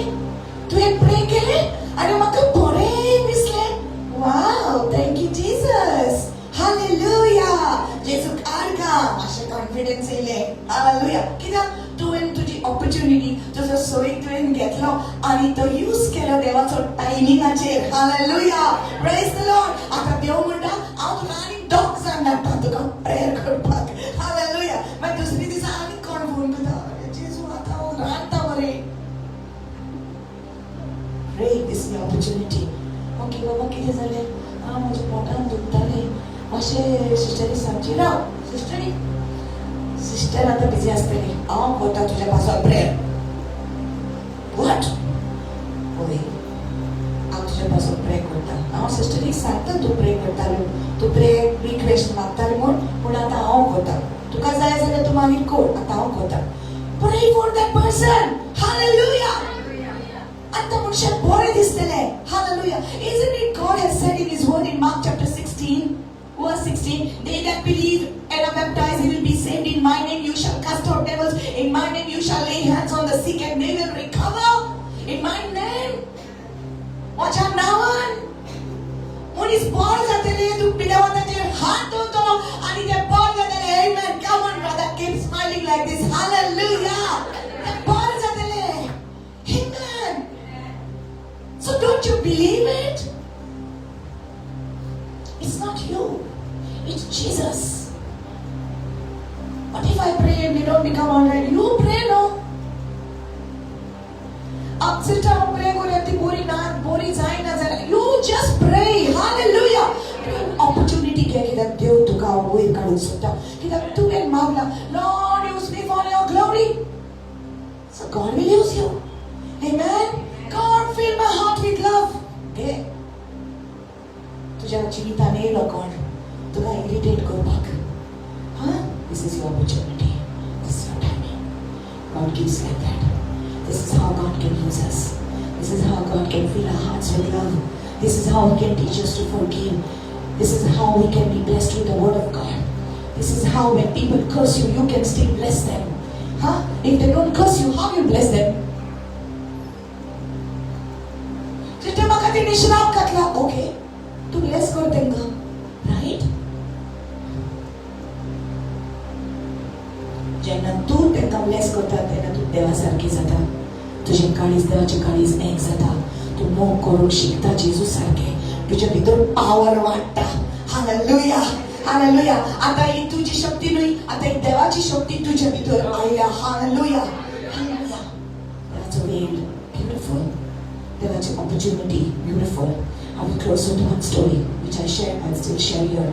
तुवें प्रे केलें आनी म्हाका बरें दिसलें. Wow, thank you Jesus. Hallelujah. जेजूक आर्गां. मातशें कॉन्फिडन्स येयलें. हालेलुया. कित्याक तुवें तुजी ऑपॉर्च्युनिटी, तुजो सोयीक तुवें घेतलो आनी तो यूज केलो देवाचो टायमिंगाचेर. हालेलुया, प्रेज the Lord. आतां देव म्हणटा, हांव तुका आनी दोग जाण धाडटा तुका प्रेयर करपाक. हालेलुया. मागीर दुसरे दिसा आनी कोण फोन करता, जेजू, आतां हांव रांदता मरे. Pray, this is the opportunity. Okay बाबा, कितें जालें? आं, म्हज्या पोटान दुखतालें मातशें. सिस्टरी सांगची, राव सिस्टरी, सिस्टर आतां बिजी आसतली, हांव करता तुज्या पासत प्रेयर. What? वय, हांव तुज्या पासत प्रे करता. हांव सिस्टरीक सांगता तूं प्रे करतालो, तूं प्रे रिक्वेस्ट मागताली म्हूण, पूण आतां हांव करता. तुका जाय जाल्यार तूं मागीर कर, आतां हांव करता. Pray for that person. Hallelujah. आतां मनशाक बरें दिसतलें. Hallelujah. Isn't it God has said in His word in Mark chapter 16, verse 16, "They that believe and are baptized, he will be saved. In my name you shall cast out devils. In my name you shall lay hands on the sick and they will recover. In my name." म्हज्या नांवान मनीस बरो जातले. तूं पिडेवंताचेर हात दवरतलो आनी ते बरे जातले. Amen. Come on, brother, keep smiling like this. Hallelujah. ते बरे जातले. Amen. So don't you believe it? It's not you. It's Jesus. What if I pray and they don't become alright? You pray, no? अब sister, हांव pray करूया, ती बोरी ना, बोरी जायना जाल्यार, you just pray. Hallelujah. Opportunity घे, कित्याक देव तुका वयर काडूंक सोदता, कित्याक तुवें मागला, "Lord, use me for your glory." So God will use you. Amen. God, fill my heart with love. घे. तुज्या जिवितान येयलो कोण तुका इरिटेट करपाक, huh? This is your opportunity. This is your timing. God gives like that. This is how God can use us. This is how God can fill our hearts with love. This is how He can teach us to forgive. This is how we can be blessed with the word of God. This is how when people curse you, you can still bless them. Huh? If they don't curse you, how you bless them? Sister, म्हाका तेणी श्राप घातला. ओके, तूं ब्लेस कर तेंकां, रायट? जेन्ना तूं तेंकां ब्लेस करता, तेन्ना तूं देवा सारकी जाता. तुजें काळीज देवाचें काळीज एक जाता. तूं मोग करूंक शिकता जेजू सारकें. तुज्या भितर पावर वाडटा. Hallelujah, hallelujah. आतां ही तुजी शक्ती न्हय, आतां ही देवाची शक्ती तुज्या भितर आयल्या. Hallelujah, hallelujah. देवाचो वेळ ब्युटिफूल, देवाची opportunity beautiful. I will close with one story which I share and still share here.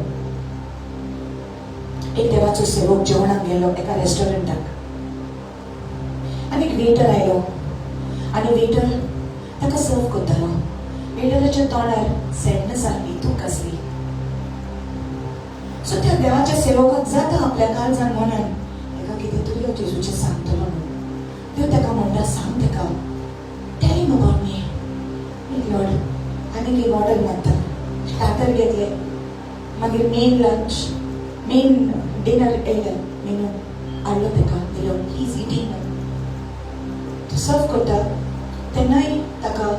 एक देवाचो सेवक जेवणाक गेलो एका रेस्टॉरंटाक आनी एक वेटर आयलो आनी वेटर ताका सर्व करतालो. वेटराच्या तोंडार सॅडनस आसली, दूख आसली. सो त्या देवाच्या सेवकाक जाता आपल्या काळजान, मनान, ताका कितें तरी जेजूचें सांगतलो म्हणून. देव ताका म्हणटा, सांग ताका, tell him about me. Lord, आनी एक ऑर्डर मारता. स्टार्टर घेतले, मागीर मेन लंच, मेन डिनर येयलें, मेनू हाडलो, ताका दिलो. He is eating. तो सर्व करता तेन्नाय ताका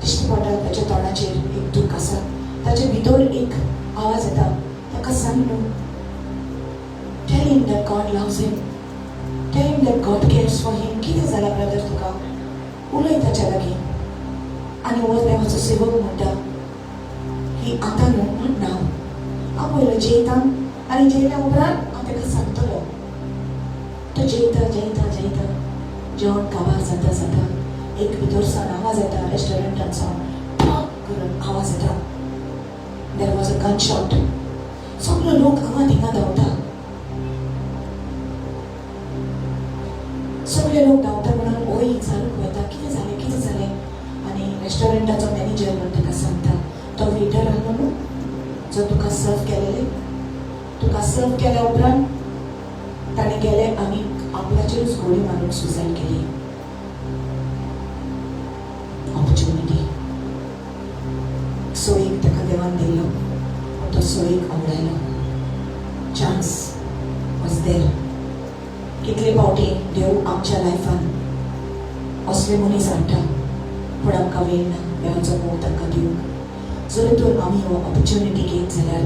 दिश्टी पडटा, ताच्या तोंडाचेर एक दूख आसा. ताचे भितर एक आवाज येता, ताका सांग न्हू, tell him that God loves him, tell him that God cares for him. कितें जालां ब्रदर तुका? उलय ताच्या लागीं. आनी हो देवाचो सेवक म्हणटा की आतां न्हू, म्हण ना, हांव पयलो जेयता आनी जेयल्या उपरांत हांव ताका सांगतलो. तो जेयता, जेयता, जेयता, जेवण काबार जाता जाता एक भितर सावन आवाज येता. रेस्टॉरंटान सावन ठक करून आवाज येता. There was a gun shot. सगलो लोक हांगा थिंगा धांवता. सगळे लोक धांवता म्हणून ओय विचारूंक वता, कितें जालें, कितें जालें? आनी रेस्टॉरंटाचो मॅनेजर म्हणून ताका सांगता, तो वेटर आसलो न्हू जो तुका सर्व केलेले, तुका सर्व केल्या उपरांत ताणें गेले आनी आपल्याचेरूच गोळी मारून सुसायड केली. ऑपॉर्च्युनिटी सोयीक ताका देवान दिल्लो, पूण तो सोयीक आवडायलो. Chance was there. कितले फावटी देव आमच्या लायफान असले मनीस हाडटा, पूण आमकां वेळ ना देवाचो मोग तांकां दिवंक. जर तर आमी हो ऑपॉर्च्युनिटी घेत जाल्यार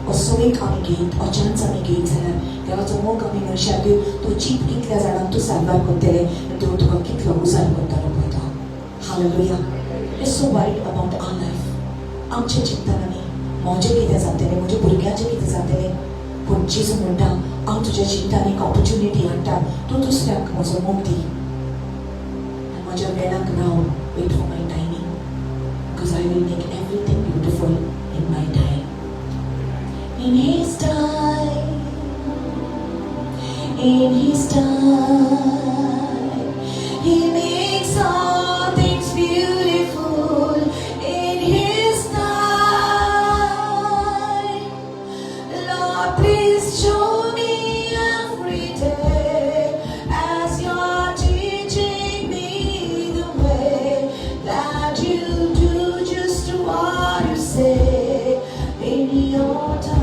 हो सोयीक आमी घेयत, हो चान्स आमी घेयत जाल्यार देवाचो मोग आमी मनशाक दिवन तूं चीत कितल्या जाणांक तूं साल्वार करतले आनी देव तुका कितलो उजार करतलो पळयता. Hallelujah. Is so worried about our life. आमचें चिंतन आमी म्हजें कितें जातलें, म्हज्या भुरग्यांचें कितें जातलें. पूण जेजू म्हणटा, हांव तुज्या चिंतान एक ऑपॉर्च्युनिटी हाडटा, तूं दुसऱ्याक म्हजो मोग दी आनी म्हज्या वेळाक राव. Wait for my timing, because I will make everything beautiful in my time. In His time, in His time, He makes all things beautiful in His time. Lord, please show me every day as you're teaching me the way that you do just what you say in your time,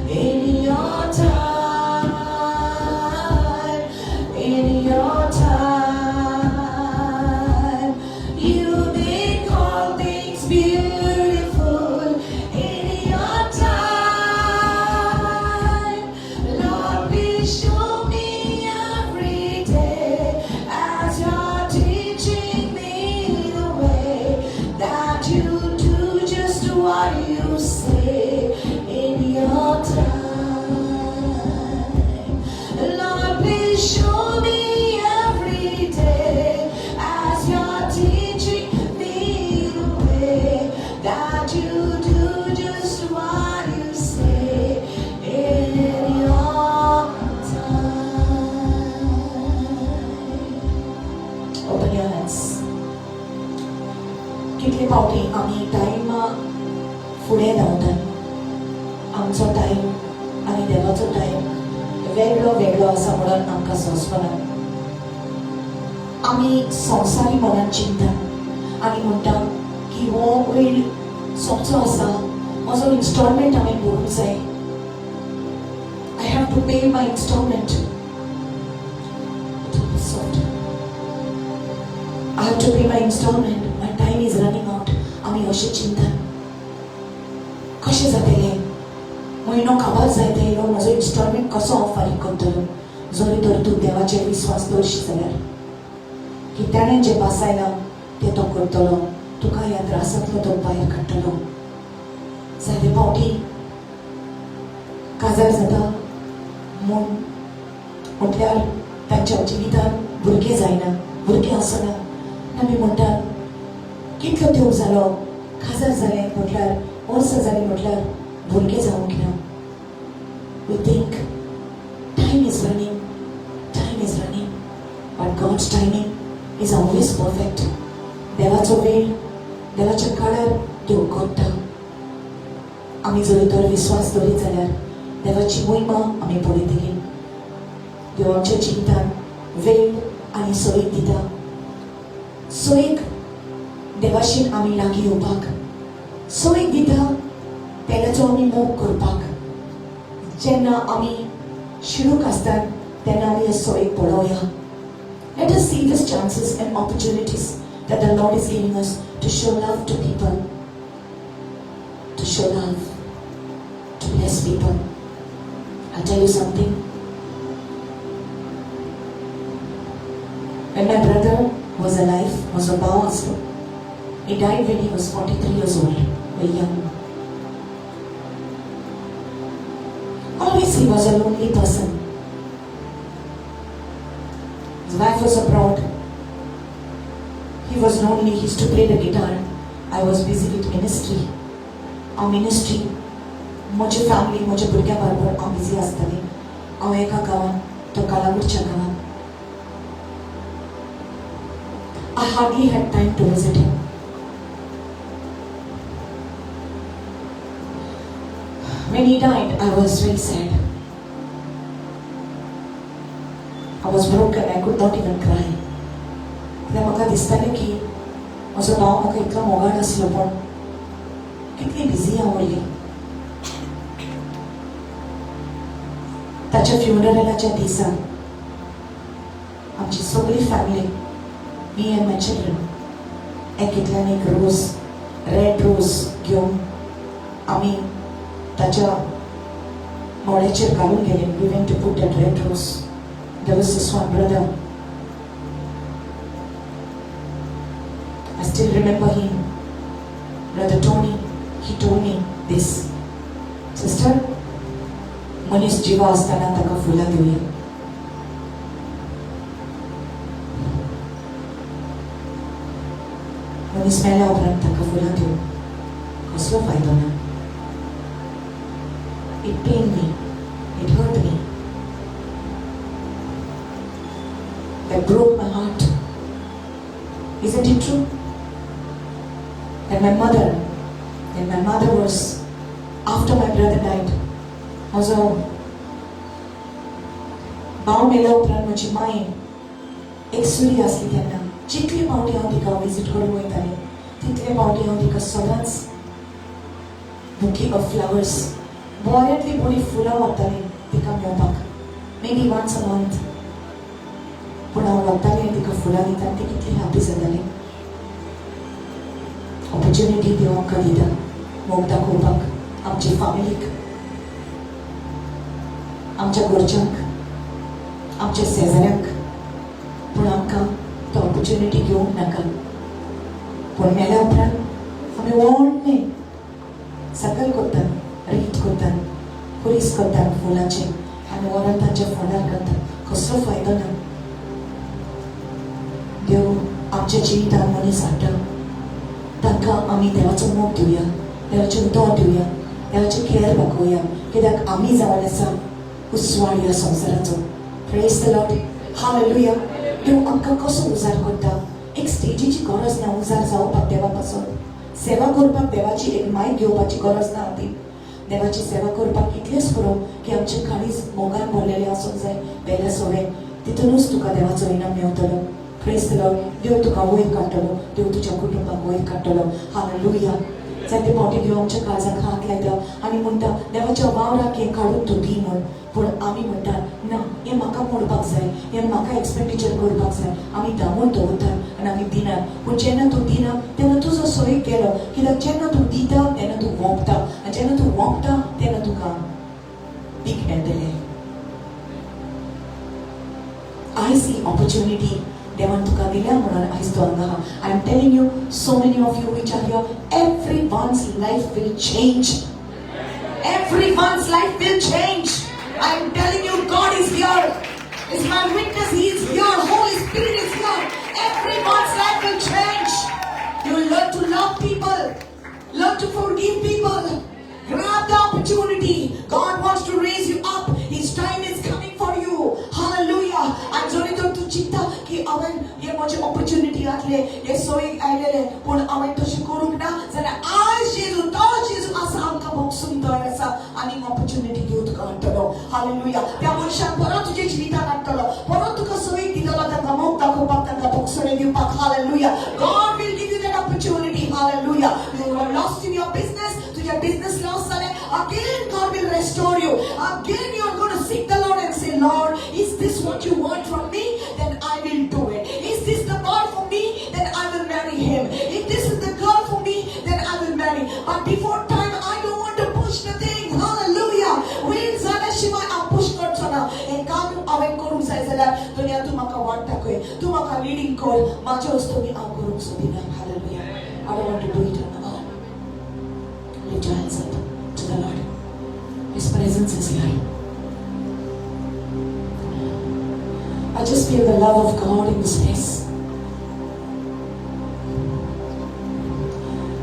in your time, in your time. You make all things beautiful in your time. Lord, please show me every day as you're teaching me the way that you do just what you say in your time. Lord, please show me every day as you're teaching me the way that you do just what you say in your time. Open your hands. कितले फावटी आमी टायमा फुडें धांवतात. आमचो टायम आनी देवाचो टायम वेगळो वेगळो आसा म्हणून आमकां सोंसपना. आमी संवसारी मनान चिंता आनी म्हणटा की हो वेळ सोंपचो आसा, म्हजो इन्स्टॉलमेंट हांवें भरूंक जाय. I have to pay my installment. Soft. I have to pay my installment. My time is running out. आमी अशें चिंता, कशें जातलें, म्हयनो काबार जायत येयलो, म्हजो इन्स्टॉलमेंट कसो हांव फारीक करतलो? जरी तर तूं देवाचेर विस्वास दवरशी जाल्यार की ताणें जें बसयलां तें तो करतलो, तुका ह्या त्रासांतलो तो भायर काडटलो. जायते फावटी काजार जाता म्हूण म्हटल्यार तांच्या जिवितान भुरगें जायना, भुरगें आसना. आमी म्हणटात, कितलो तेंप जालो काजार जालें म्हटल्यार, वर्सां जालीं म्हटल्यार भुरगें जावंक ना. We think time is running, time is running, but God's timing is always perfect. देवाचो वेळ, देवाच्या काळार देव करता. आमी जरी तर विस्वास दवरीत जाल्यार देवाची महिमा आमी पळयतली. देव आमच्या जिवितान वेळ आनी सोयीक दिता. सोयीक देवाशीन आमी लागीं येवपाक सोयीक दिता, तेन्नाचो आमी मोग करपाक. जेन्ना आमी शिरूक आसतात तेन्ना आमी हे सोयीक पळोवया. Let us see these chances and opportunities that the Lord is giving us to show love to people, to show love, to bless people. I'll tell you something. When my brother was alive, was a भाव आसलो. He died when he was 43 years old, very young. Always he was a lonely person. His wife was abroad. He was lonely. He used to play the guitar. I was busy with ministry. Our ministry, म्हजी फॅमिली, म्हज्या भुरग्यां बरोबर हांव बिजी आसतालें. हांव एका गांवांत, तो कालांगुटच्या गांवांत. I hardly had time to visit him. When he died, I was very sad. I was broken. I could not even cry. कित्याक म्हाका दिसतालें की म्हजो भाव म्हाका इतलो मोगाळ आसलो, पूण कितली बिजी हांव उरली. ताच्या फ्युनरलाच्या दिसा आमची सगळी family, me and my children, एक एकल्यान एक रोज, रेड रोज घेवन आमी ताच्या मड्याचेर घालून गेले. We went to put that red rose. There was this one brother, I still remember him, Brother Tony. He told me this, "Sister, मनीस जिवा आसतना ताका फुलां दिवया. मनीस मेल्या उपरांत ताका फुलां दिवन कसलो फायदो ना." It pained me. It hurt me. That broke my heart. Isn't it true? That my mother was, after my brother died, म्हजो भाव मेल्या उपरांत म्हजी माय एक सुरी आसली तेन्ना जितले फावटी हांव तिका विजीट करूंक वयतालें, तितले फावटी हांव तिका सदांच बुके ऑफ फ्लावर्स, बऱ्यांतली बरी फुलां व्हरतालीं तिका मेळपाक. May be once a month, पूण हांव वतालें आनी तिका फुलां दिता आनी ती कितली हॅपी जाताली. ऑपॉर्च्युनिटी देव आमकां दिता मोग दाखोवपाक आमचे फामिलीक, आमच्या घरच्यांक, आमच्या शेजाऱ्यांक, पूण आमकां तो ऑपॉर्च्युनिटी घेवंक नाका. पूण मेल्या उपरांत आमी व्हडलें सकल करतात, रीत करतात, पुरीस करतात फुलांचे आनी व्हरोन तांच्या फोंडार घालतात. कसलो फायदो ना. देव आमच्या जिवितान मनीस हाडटा, तांकां आमी देवाचो मोग दिवया, देवाचें उदक दिवया, देवाचें केअर दाखोवया, कित्याक आमी जावन आसा उजवाड ह्या संवसाराचो. Praise the Lord. Hallelujah. देव आमकां कसो उजार करता? एक स्टेजीची गरज ना उजार जावपाक. देवा पासून सेवा करपाक देवाची एक मायक घेवपाची गरज ना. ती देवाची सेवा करपाक इतलेंच पुरो की आमचे काळीज मोगान भरलेलें आसूंक जाय पेल्या सोवे. तितूनच तुका देवाचो इनाम मेवतलो. Praise the Lord. देव तुका वयर काडटलो. देव तुज्या कुटुंबाक वयर काडटलो. हालेलुया. जायते फावटी देव आमच्या काळजाक हात लायता आनी म्हणटा, देवाच्या वावराक हें काडून तूं दी म्हण. पूण आमी म्हणटा, ना, हें म्हाका मोडपाक जाय, हें म्हाका एक्सपेंडिचर करपाक जाय. आमी दामून दवरतात आनी आमी दिनात. पूण जेन्ना तूं दिना तेन्ना तुजो सोय केलो, कित्याक जेन्ना तूं दिता तेन्ना तूं वोंपता आनी जेन्ना तूं वोंपता तेन्ना तुका पीक मेळटलें. आयज ही ऑपॉर्च्युनिटी देवान तुका दिल्या म्हणून आयज तूं हांगा आहा. I am telling you, so many of you which are here, everyone's life will change. Everyone's life will change. I am telling you, God is here. Is my witness. He is here. Holy Spirit is here. Everyone's life will change. You will learn to love people, learn to forgive people. Grab the opportunity. God wants to raise you up. His time is coming for you. Hallelujah. आनी जरी तर तूं चिंता की हांवें हे म्हजे ऑपॉर्च्युनिटी घातले, हे सोयीक आयलेले, पूण हांवें तशें करूंक ना जाल्यार आयज जेजू, तो जेजू आसा, आमकां भोगसूंक तयार आसा आनी ऑपॉर्च्युनिटी घेवन तुका हाडटलो. हालेलुया. त्या मनशाक परत तुज्या जिवितान हाडटलो, परत तुका सोयीक दितलो तांकां मोग दाखोवपाक, तांकां भोगसणे दिवपाक. Hallelujah. God will give you that opportunity. Hallelujah. You were lost in your business. तुझ्या बिझनेस लॉस जाले. Again God will restore you. Again you are going to seek the Lord and say, "Lord, is this what you want from me? Then I will do it. Is this the boy for me? Then I will marry him. If this is the girl for me, then I will marry. But before time, I don't want to push the thing." Hallelujah. वेळ जाल्या शिवाय हांव push करचो ना. हें काम हांवें करूंक जाय जाल्यार दुनिया तूं म्हाका वाट दाखय, तूं म्हाका लिडींग कर. म्हाजे वस्तू हांव करूंक सोदिना. Hallelujah. I don't want to do it on my own. Lift your hands up to the Lord. His presence is here. I just feel the love of God in this place.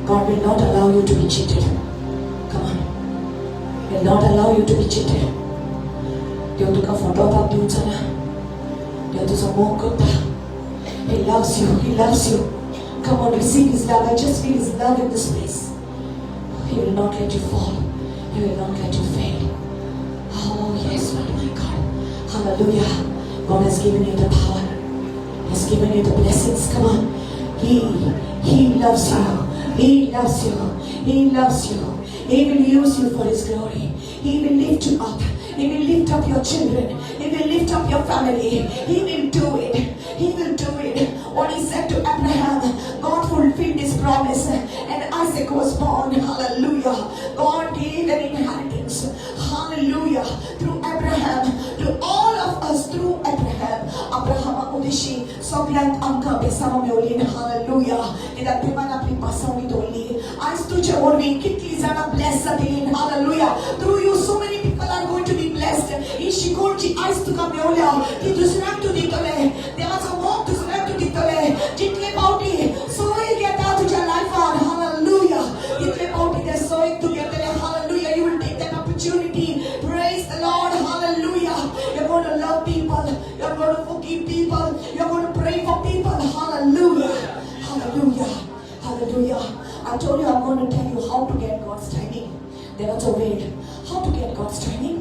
God will not allow you to be cheated. Come on. He will not allow you to be cheated. देव तुका फटोवपाक दिवचो ना. देव तुजो मोग करता. He loves you. He loves you. Come on, receive His love. I just feel His love in this place. He will not let you fall. He will not let you fail. Oh, yes, Lord my God. Hallelujah. God has given you the power. He has given you the blessings. Come on. He loves you. He loves you. He loves you. He will use you for His glory. He will lift you up. He will lift up your children. He will lift up your family. He will do it. He will do it. What He said to Abraham, God fulfilled His promise and Isaac was born. Hallelujah. God gave an inheritance. Hallelujah. Through Abraham to all of us through Abraham. अब्राहमा उदेशी सगळ्यांक आमकां बेसांव मेवली. Hallelujah. कित्याक देवान आपली पासावणी दवरली. आयज तुजे वरवीं कितली जाणां ब्लेस जातली. Hallelujah. Through you so many people are going to be blessed. ही शिकवण जी आयज तुका मेवल्या ती दुसऱ्यांक तूं दितले. देवाचो मोग दुसऱ्यांक तूं दितले. जितले फावटी सोय घेता तुझ्या लायफान, हालेलुया, तितले फावटी ते सोय तूं घेतले. Hallelujah. You will take that opportunity. Praise the Lord. Hallelujah. You're going to love people. You're going to forgive people. You're going to pray for people. Hallelujah. Hallelujah. Hallelujah. I told you I'm going to tell you how to get God's timing. देवाचो वेळ. How to get God's timing?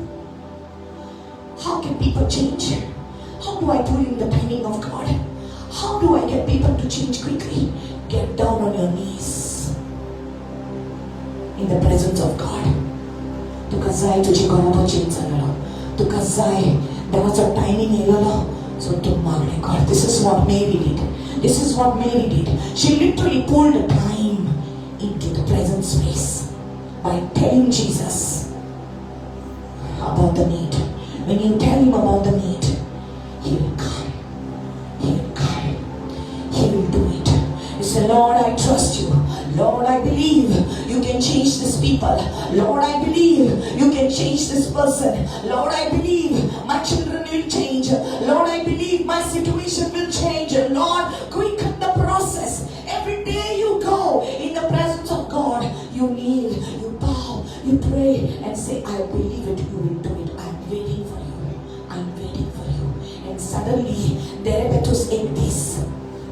How can people change? How do I put in the timing of God? How do I get people to change quickly? Get down on your knees in the presence of God. तुका जाय तुजी घराबो चेंज जालेलो, तुका जाय देवाचो टायमींग येयलेलो, सो तूं मागणें कर. This is what Mary did. This is what Mary did. She literally pulled the time into the present space by telling Jesus about the need. When you tell him about the need, he will come. He will come. He will do it. You say, "Lord, I trust you. Lord, I believe you can change this people. Lord, I believe you can change this person. Lord, I believe my children will change. Lord, I believe my situation will change. Lord, quicken the process." Every day you go in the presence of God, you kneel, you bow, you pray and say, "I believe it, you will do it. I'm waiting for you. I'm waiting for you." And suddenly, देरेपेतूस एक दीस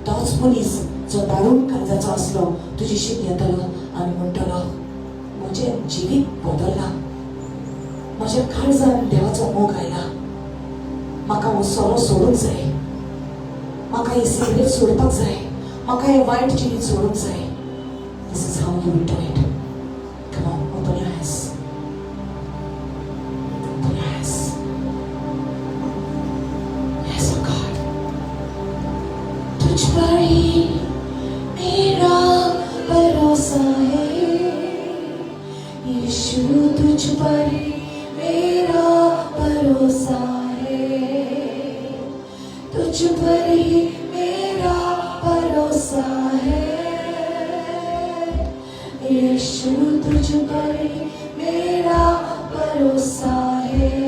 तोच मनीस जो दारून काळजाचो आसलो तुजेशीं येतलो आनी म्हणटलो, म्हजें जिवीत बदल्लां, म्हज्या काळजान देवाचो मोग आयला, म्हाका हो सोरो सोडूंक जाय, म्हाका ही सिगरेट सोडपाक जाय, म्हाका हें वायट जिवीत सोडूंक जाय. This is how you will do it. Come on, open your eyes. Open your eyes. Yes, oh God. तुझ पर ही मेरा भरोसा है यीशु, तुझ पर ही मेरा भरोसा है, तुझ पर ही मेरा भरोसा है यीशु, तुझ पर ही मेरा भरोसा है.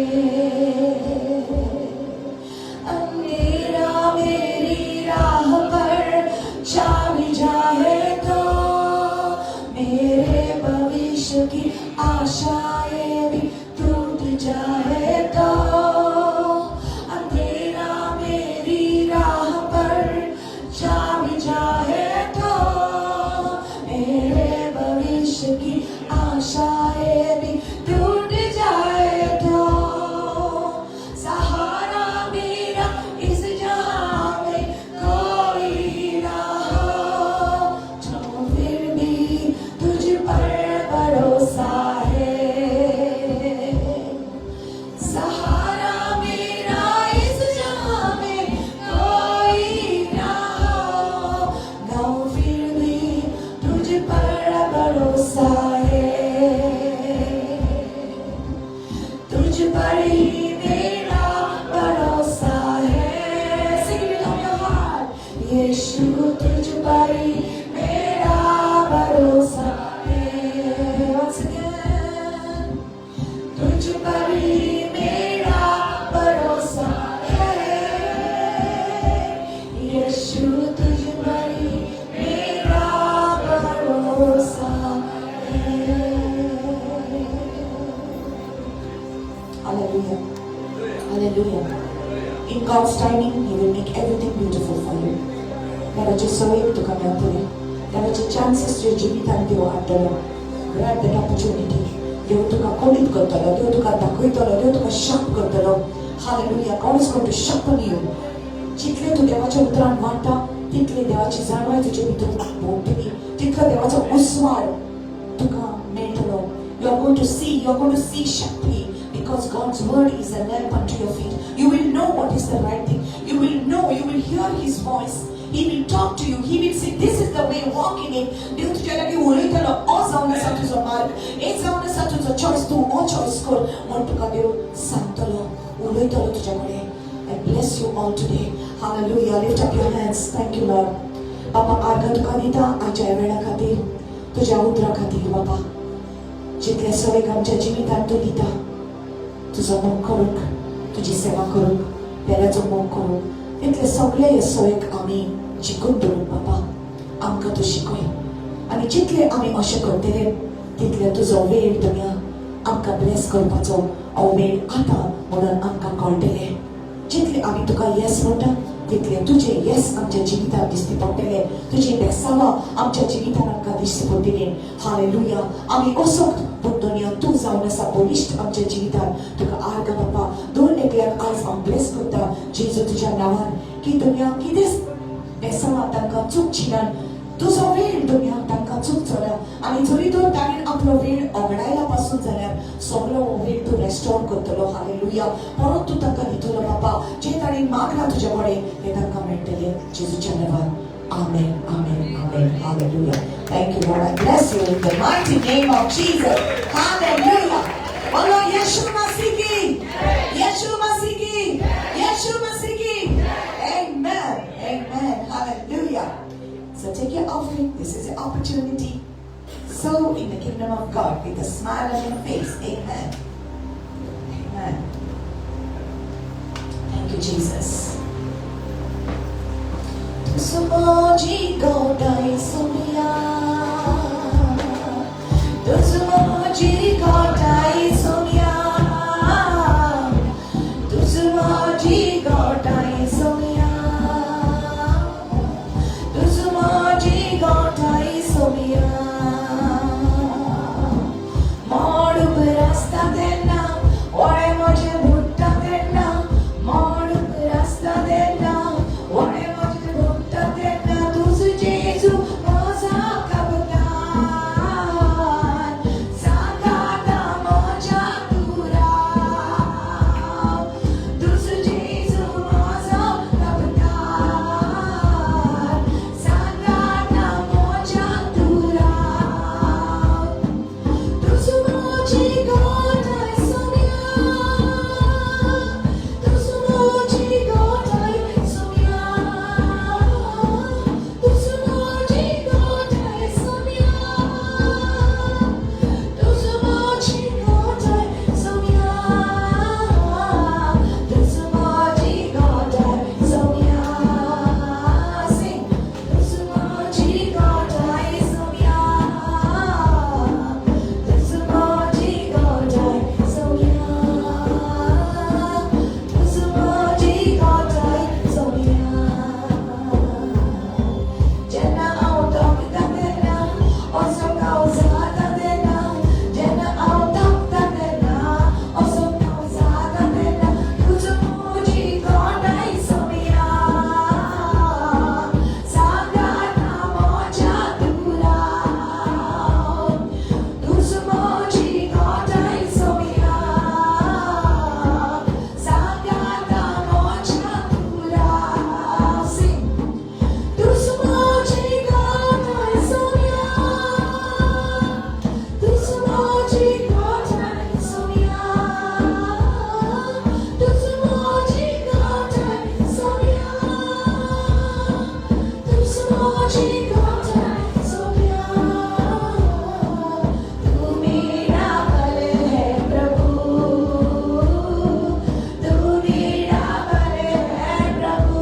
अंधेरा मेरी राह पर छा भी जाए तो, मेरे भविष्य की आशाएं भी टूट जाए तो, अंधेरा मेरी राह पर छा भी जाए तो, मेरे भविष्य की आशाएं भी टूट जाए तो, सहारा मेरा इस जहां में कोई ना हो तो फिर भी तुझ पर भरोसा है. सहारा मेरा इस जहां में कोई ना हो, तो फिर भी तुझ पर भरोसा है, तुझ पर ही मेरा भरोसा है. Sing it from your heart. यीशु, तुझ पर ही मेरा भरोसा है. Once again. तुझ पर ही मेरा भरोसा है यीशु, तुझ पर ही मेरा भरोसा है. Hallelujah. Hallelujah. In God's timing, He will make everything beautiful for you. देवाचे सवयीक तुका मेळटले, देवाचे चान्सीस तुज्या जिवितांत देव हाडटलो. Grab that opportunity. देव तुका कोलीत करतलो, देव तुका दाखयतलो, देव तुका शार्प करतलो. Hallelujah. God is going to sharpen you. जितले तूं देवाच्या उतरान वाडटा, तितले देवाची जाणवाय तुजे भितर भोंवतली, तितलो देवाचो उस्वाड तुका मेळटलो. You are going to see, you are going to see sharply because God's word is a lamp unto your feet. You will know what is the right thing. You will know, you will hear His voice. He will talk to you. He will say, "This is the way, walk in it." देव तुज्या लागीं उलयतलो. हो जावन आसा तुजो मार्ग, एक जावन आसा तुजो चॉयस, तूं हो चॉयस कर म्हूण तुका देव सांगतलो, उलयतलो तुज्या कडेन. I bless you all today. Hallelujah. Lift up your hands. Thank you, Lord. बापा, आर्गां तुका दिता आयच्या ह्या वेळा खातीर, तुज्या उतरा खातीर. बापा, जितले सवयक आमच्या जिवितांत तूं दिता, तुजो मोग करूंक, तुजी सेवा करूंक, पेल्याचो मोग करूंक, तितले सगळे हे सवयक आमी जिखून दवरूंक बापा आमकां तूं शिकय. आनी जितले आमी अशें करतले, तितले तुजो वेळ तुमी आमकां ब्लेस करपाचो हो वेळ आतां म्हणून आमकां कळटलें. जितले आमी तुका येस म्हणटा, तितले तुजें येस आमच्या जिवितांत दिसती पडटलें, तुजी बेसांवां आमच्या जिवितांत आमकां दिसती पडटली. हालेलुया. आमी असोत, पूण दुनिया तूं जावन आसा बळिश्ट आमच्या जिवितांत. तुका आर्गां बापा. दोन एकल्याक आयज हांव ब्लेस करता जेजू तुज्या नांवान की दुनिया कितें बेसांवां तांकां चुकची ना. तुजो वेळ दुनिया तांकां चुकचो ना आनी जरी तर ताणें आपलो वेळ ओगडायला पासून जाल्यार सगलो हो वेळ तूं रेस्टोर करतलो. हालेलुया. परत तूं तांकां दितलो बापा. जें ताणें मागलां तुज्या कडेन तें तांकां मेळटलें जेजूच्या नांवान. आमेन, आमेन, आमेन. Hallelujah. Thank you, Lord. I bless you in the mighty name of Jesus. Hallelujah. बोलो यीशु मसीह की, यीशु मसीह की, यीशु मसीह की. Amen. Amen. Hallelujah. So take your offering. This is your opportunity. Sow in the kingdom of God with a smile on your face. Amen. Amen. Thank you, Jesus. तुझ गोटाई सुनिया, तुझ मोजी गोटाई सुनिया, तुझ मोजी गोटाई सुनिया, तुझ मोजी गोटाई सुनिया. मोडूक रास्ता देना, ओळे म्हजे बुट्टा देना. मोडूक रास्ता देना, ओळे म्हजे बुट्टा देना. तुझ जेजू म्हजा कपतान, सांगाता म्हज्या तुरा. तुझ जेजू म्हजो कपतान, सांगाता म्हज्या तुरा. तुझ मोजी गोटाय सोम्या, तुझ मोजी गोटाय सोम्या, तुझ मोजी गोटाय सोम्या, तुझ मोजी गोटाय सोम्या, तुझ मोजी गोटाय सोम्या. Sing. तुझ मोजी गोटाय सोम्या, तुझ मोजी गोटाय सोम्या, तुझ मोजी गोटाय सोम्या. जेन्ना हांव थकता तेन्ना, असो हांव जाता तेन्ना, जेन्ना हांव थकता तेन्ना, असो हांव जाता तेन्ना, तुझ मोजी गोटाय सोम्या, सांगाता म्हज्या तुरा. तुझ मोजी गोटाय सोम्या, सांगाता म्हज्या तुरा. Sing. तुझ मोजी गोटाय सोम्या, तुझ मोजी गोटाय सोम्या, तुझ मोजी गोटाय सोम्या, तुझ मोजी गोटाय सोम्या. तू मेरा बल है प्रभु, तू मेरा बल है प्रभु,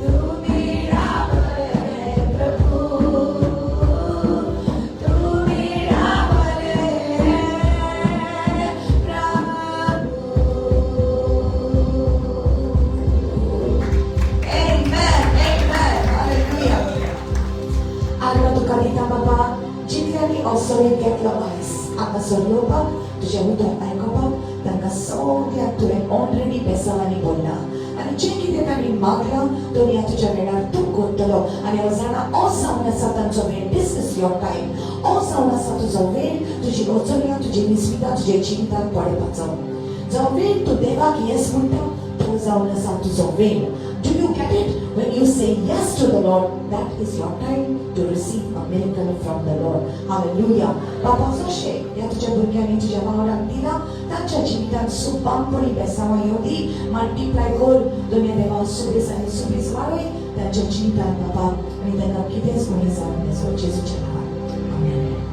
तू मेरा बल है प्रभु, तू मेरा बल है प्रभु. Amen. Amen. Hallelujah. आर्गां तुका दिता बाबा. जितल्यांनी असोय घेतलो आयज हांगासर येवपाक, तुजें उतर आयकुपाक, तांकां सगळ्यांक तुवें ऑलरेडी बेसांवांनी बोल्ला आनी जें कितें तांणी मागलां दुनिया तुज्या वेळार तूं करतलो. आनी हांव जाणा, हो जावन आसा तांचो वेळ. This is your time. हो जावन आसा तुजो वेळ, तुजी अडचण्या, तुजी निस्पितां तुज्या जिवितांत पळोवपाचो. जो वेळ तूं देवाक येस म्हणटा, तो जावन आसा तुजो वेळ. Do you get it? When you say yes to the Lord, that is your time to receive a miracle from the Lord. Hallelujah. बापा, जशें ह्या तुज्या भुरग्यांनी तुज्या वावराक दिला, तांच्या जिवितांत सुबांगपणी बेसांवां येवं दी. मल्टिप्लाय कर दोनया देवा, सुबेस आनी सुबेस वाडय तांच्या जिवितांत बाबा, आनी तांकां कितेंच उणें जावन जेजूच्या नांवान, आमेन.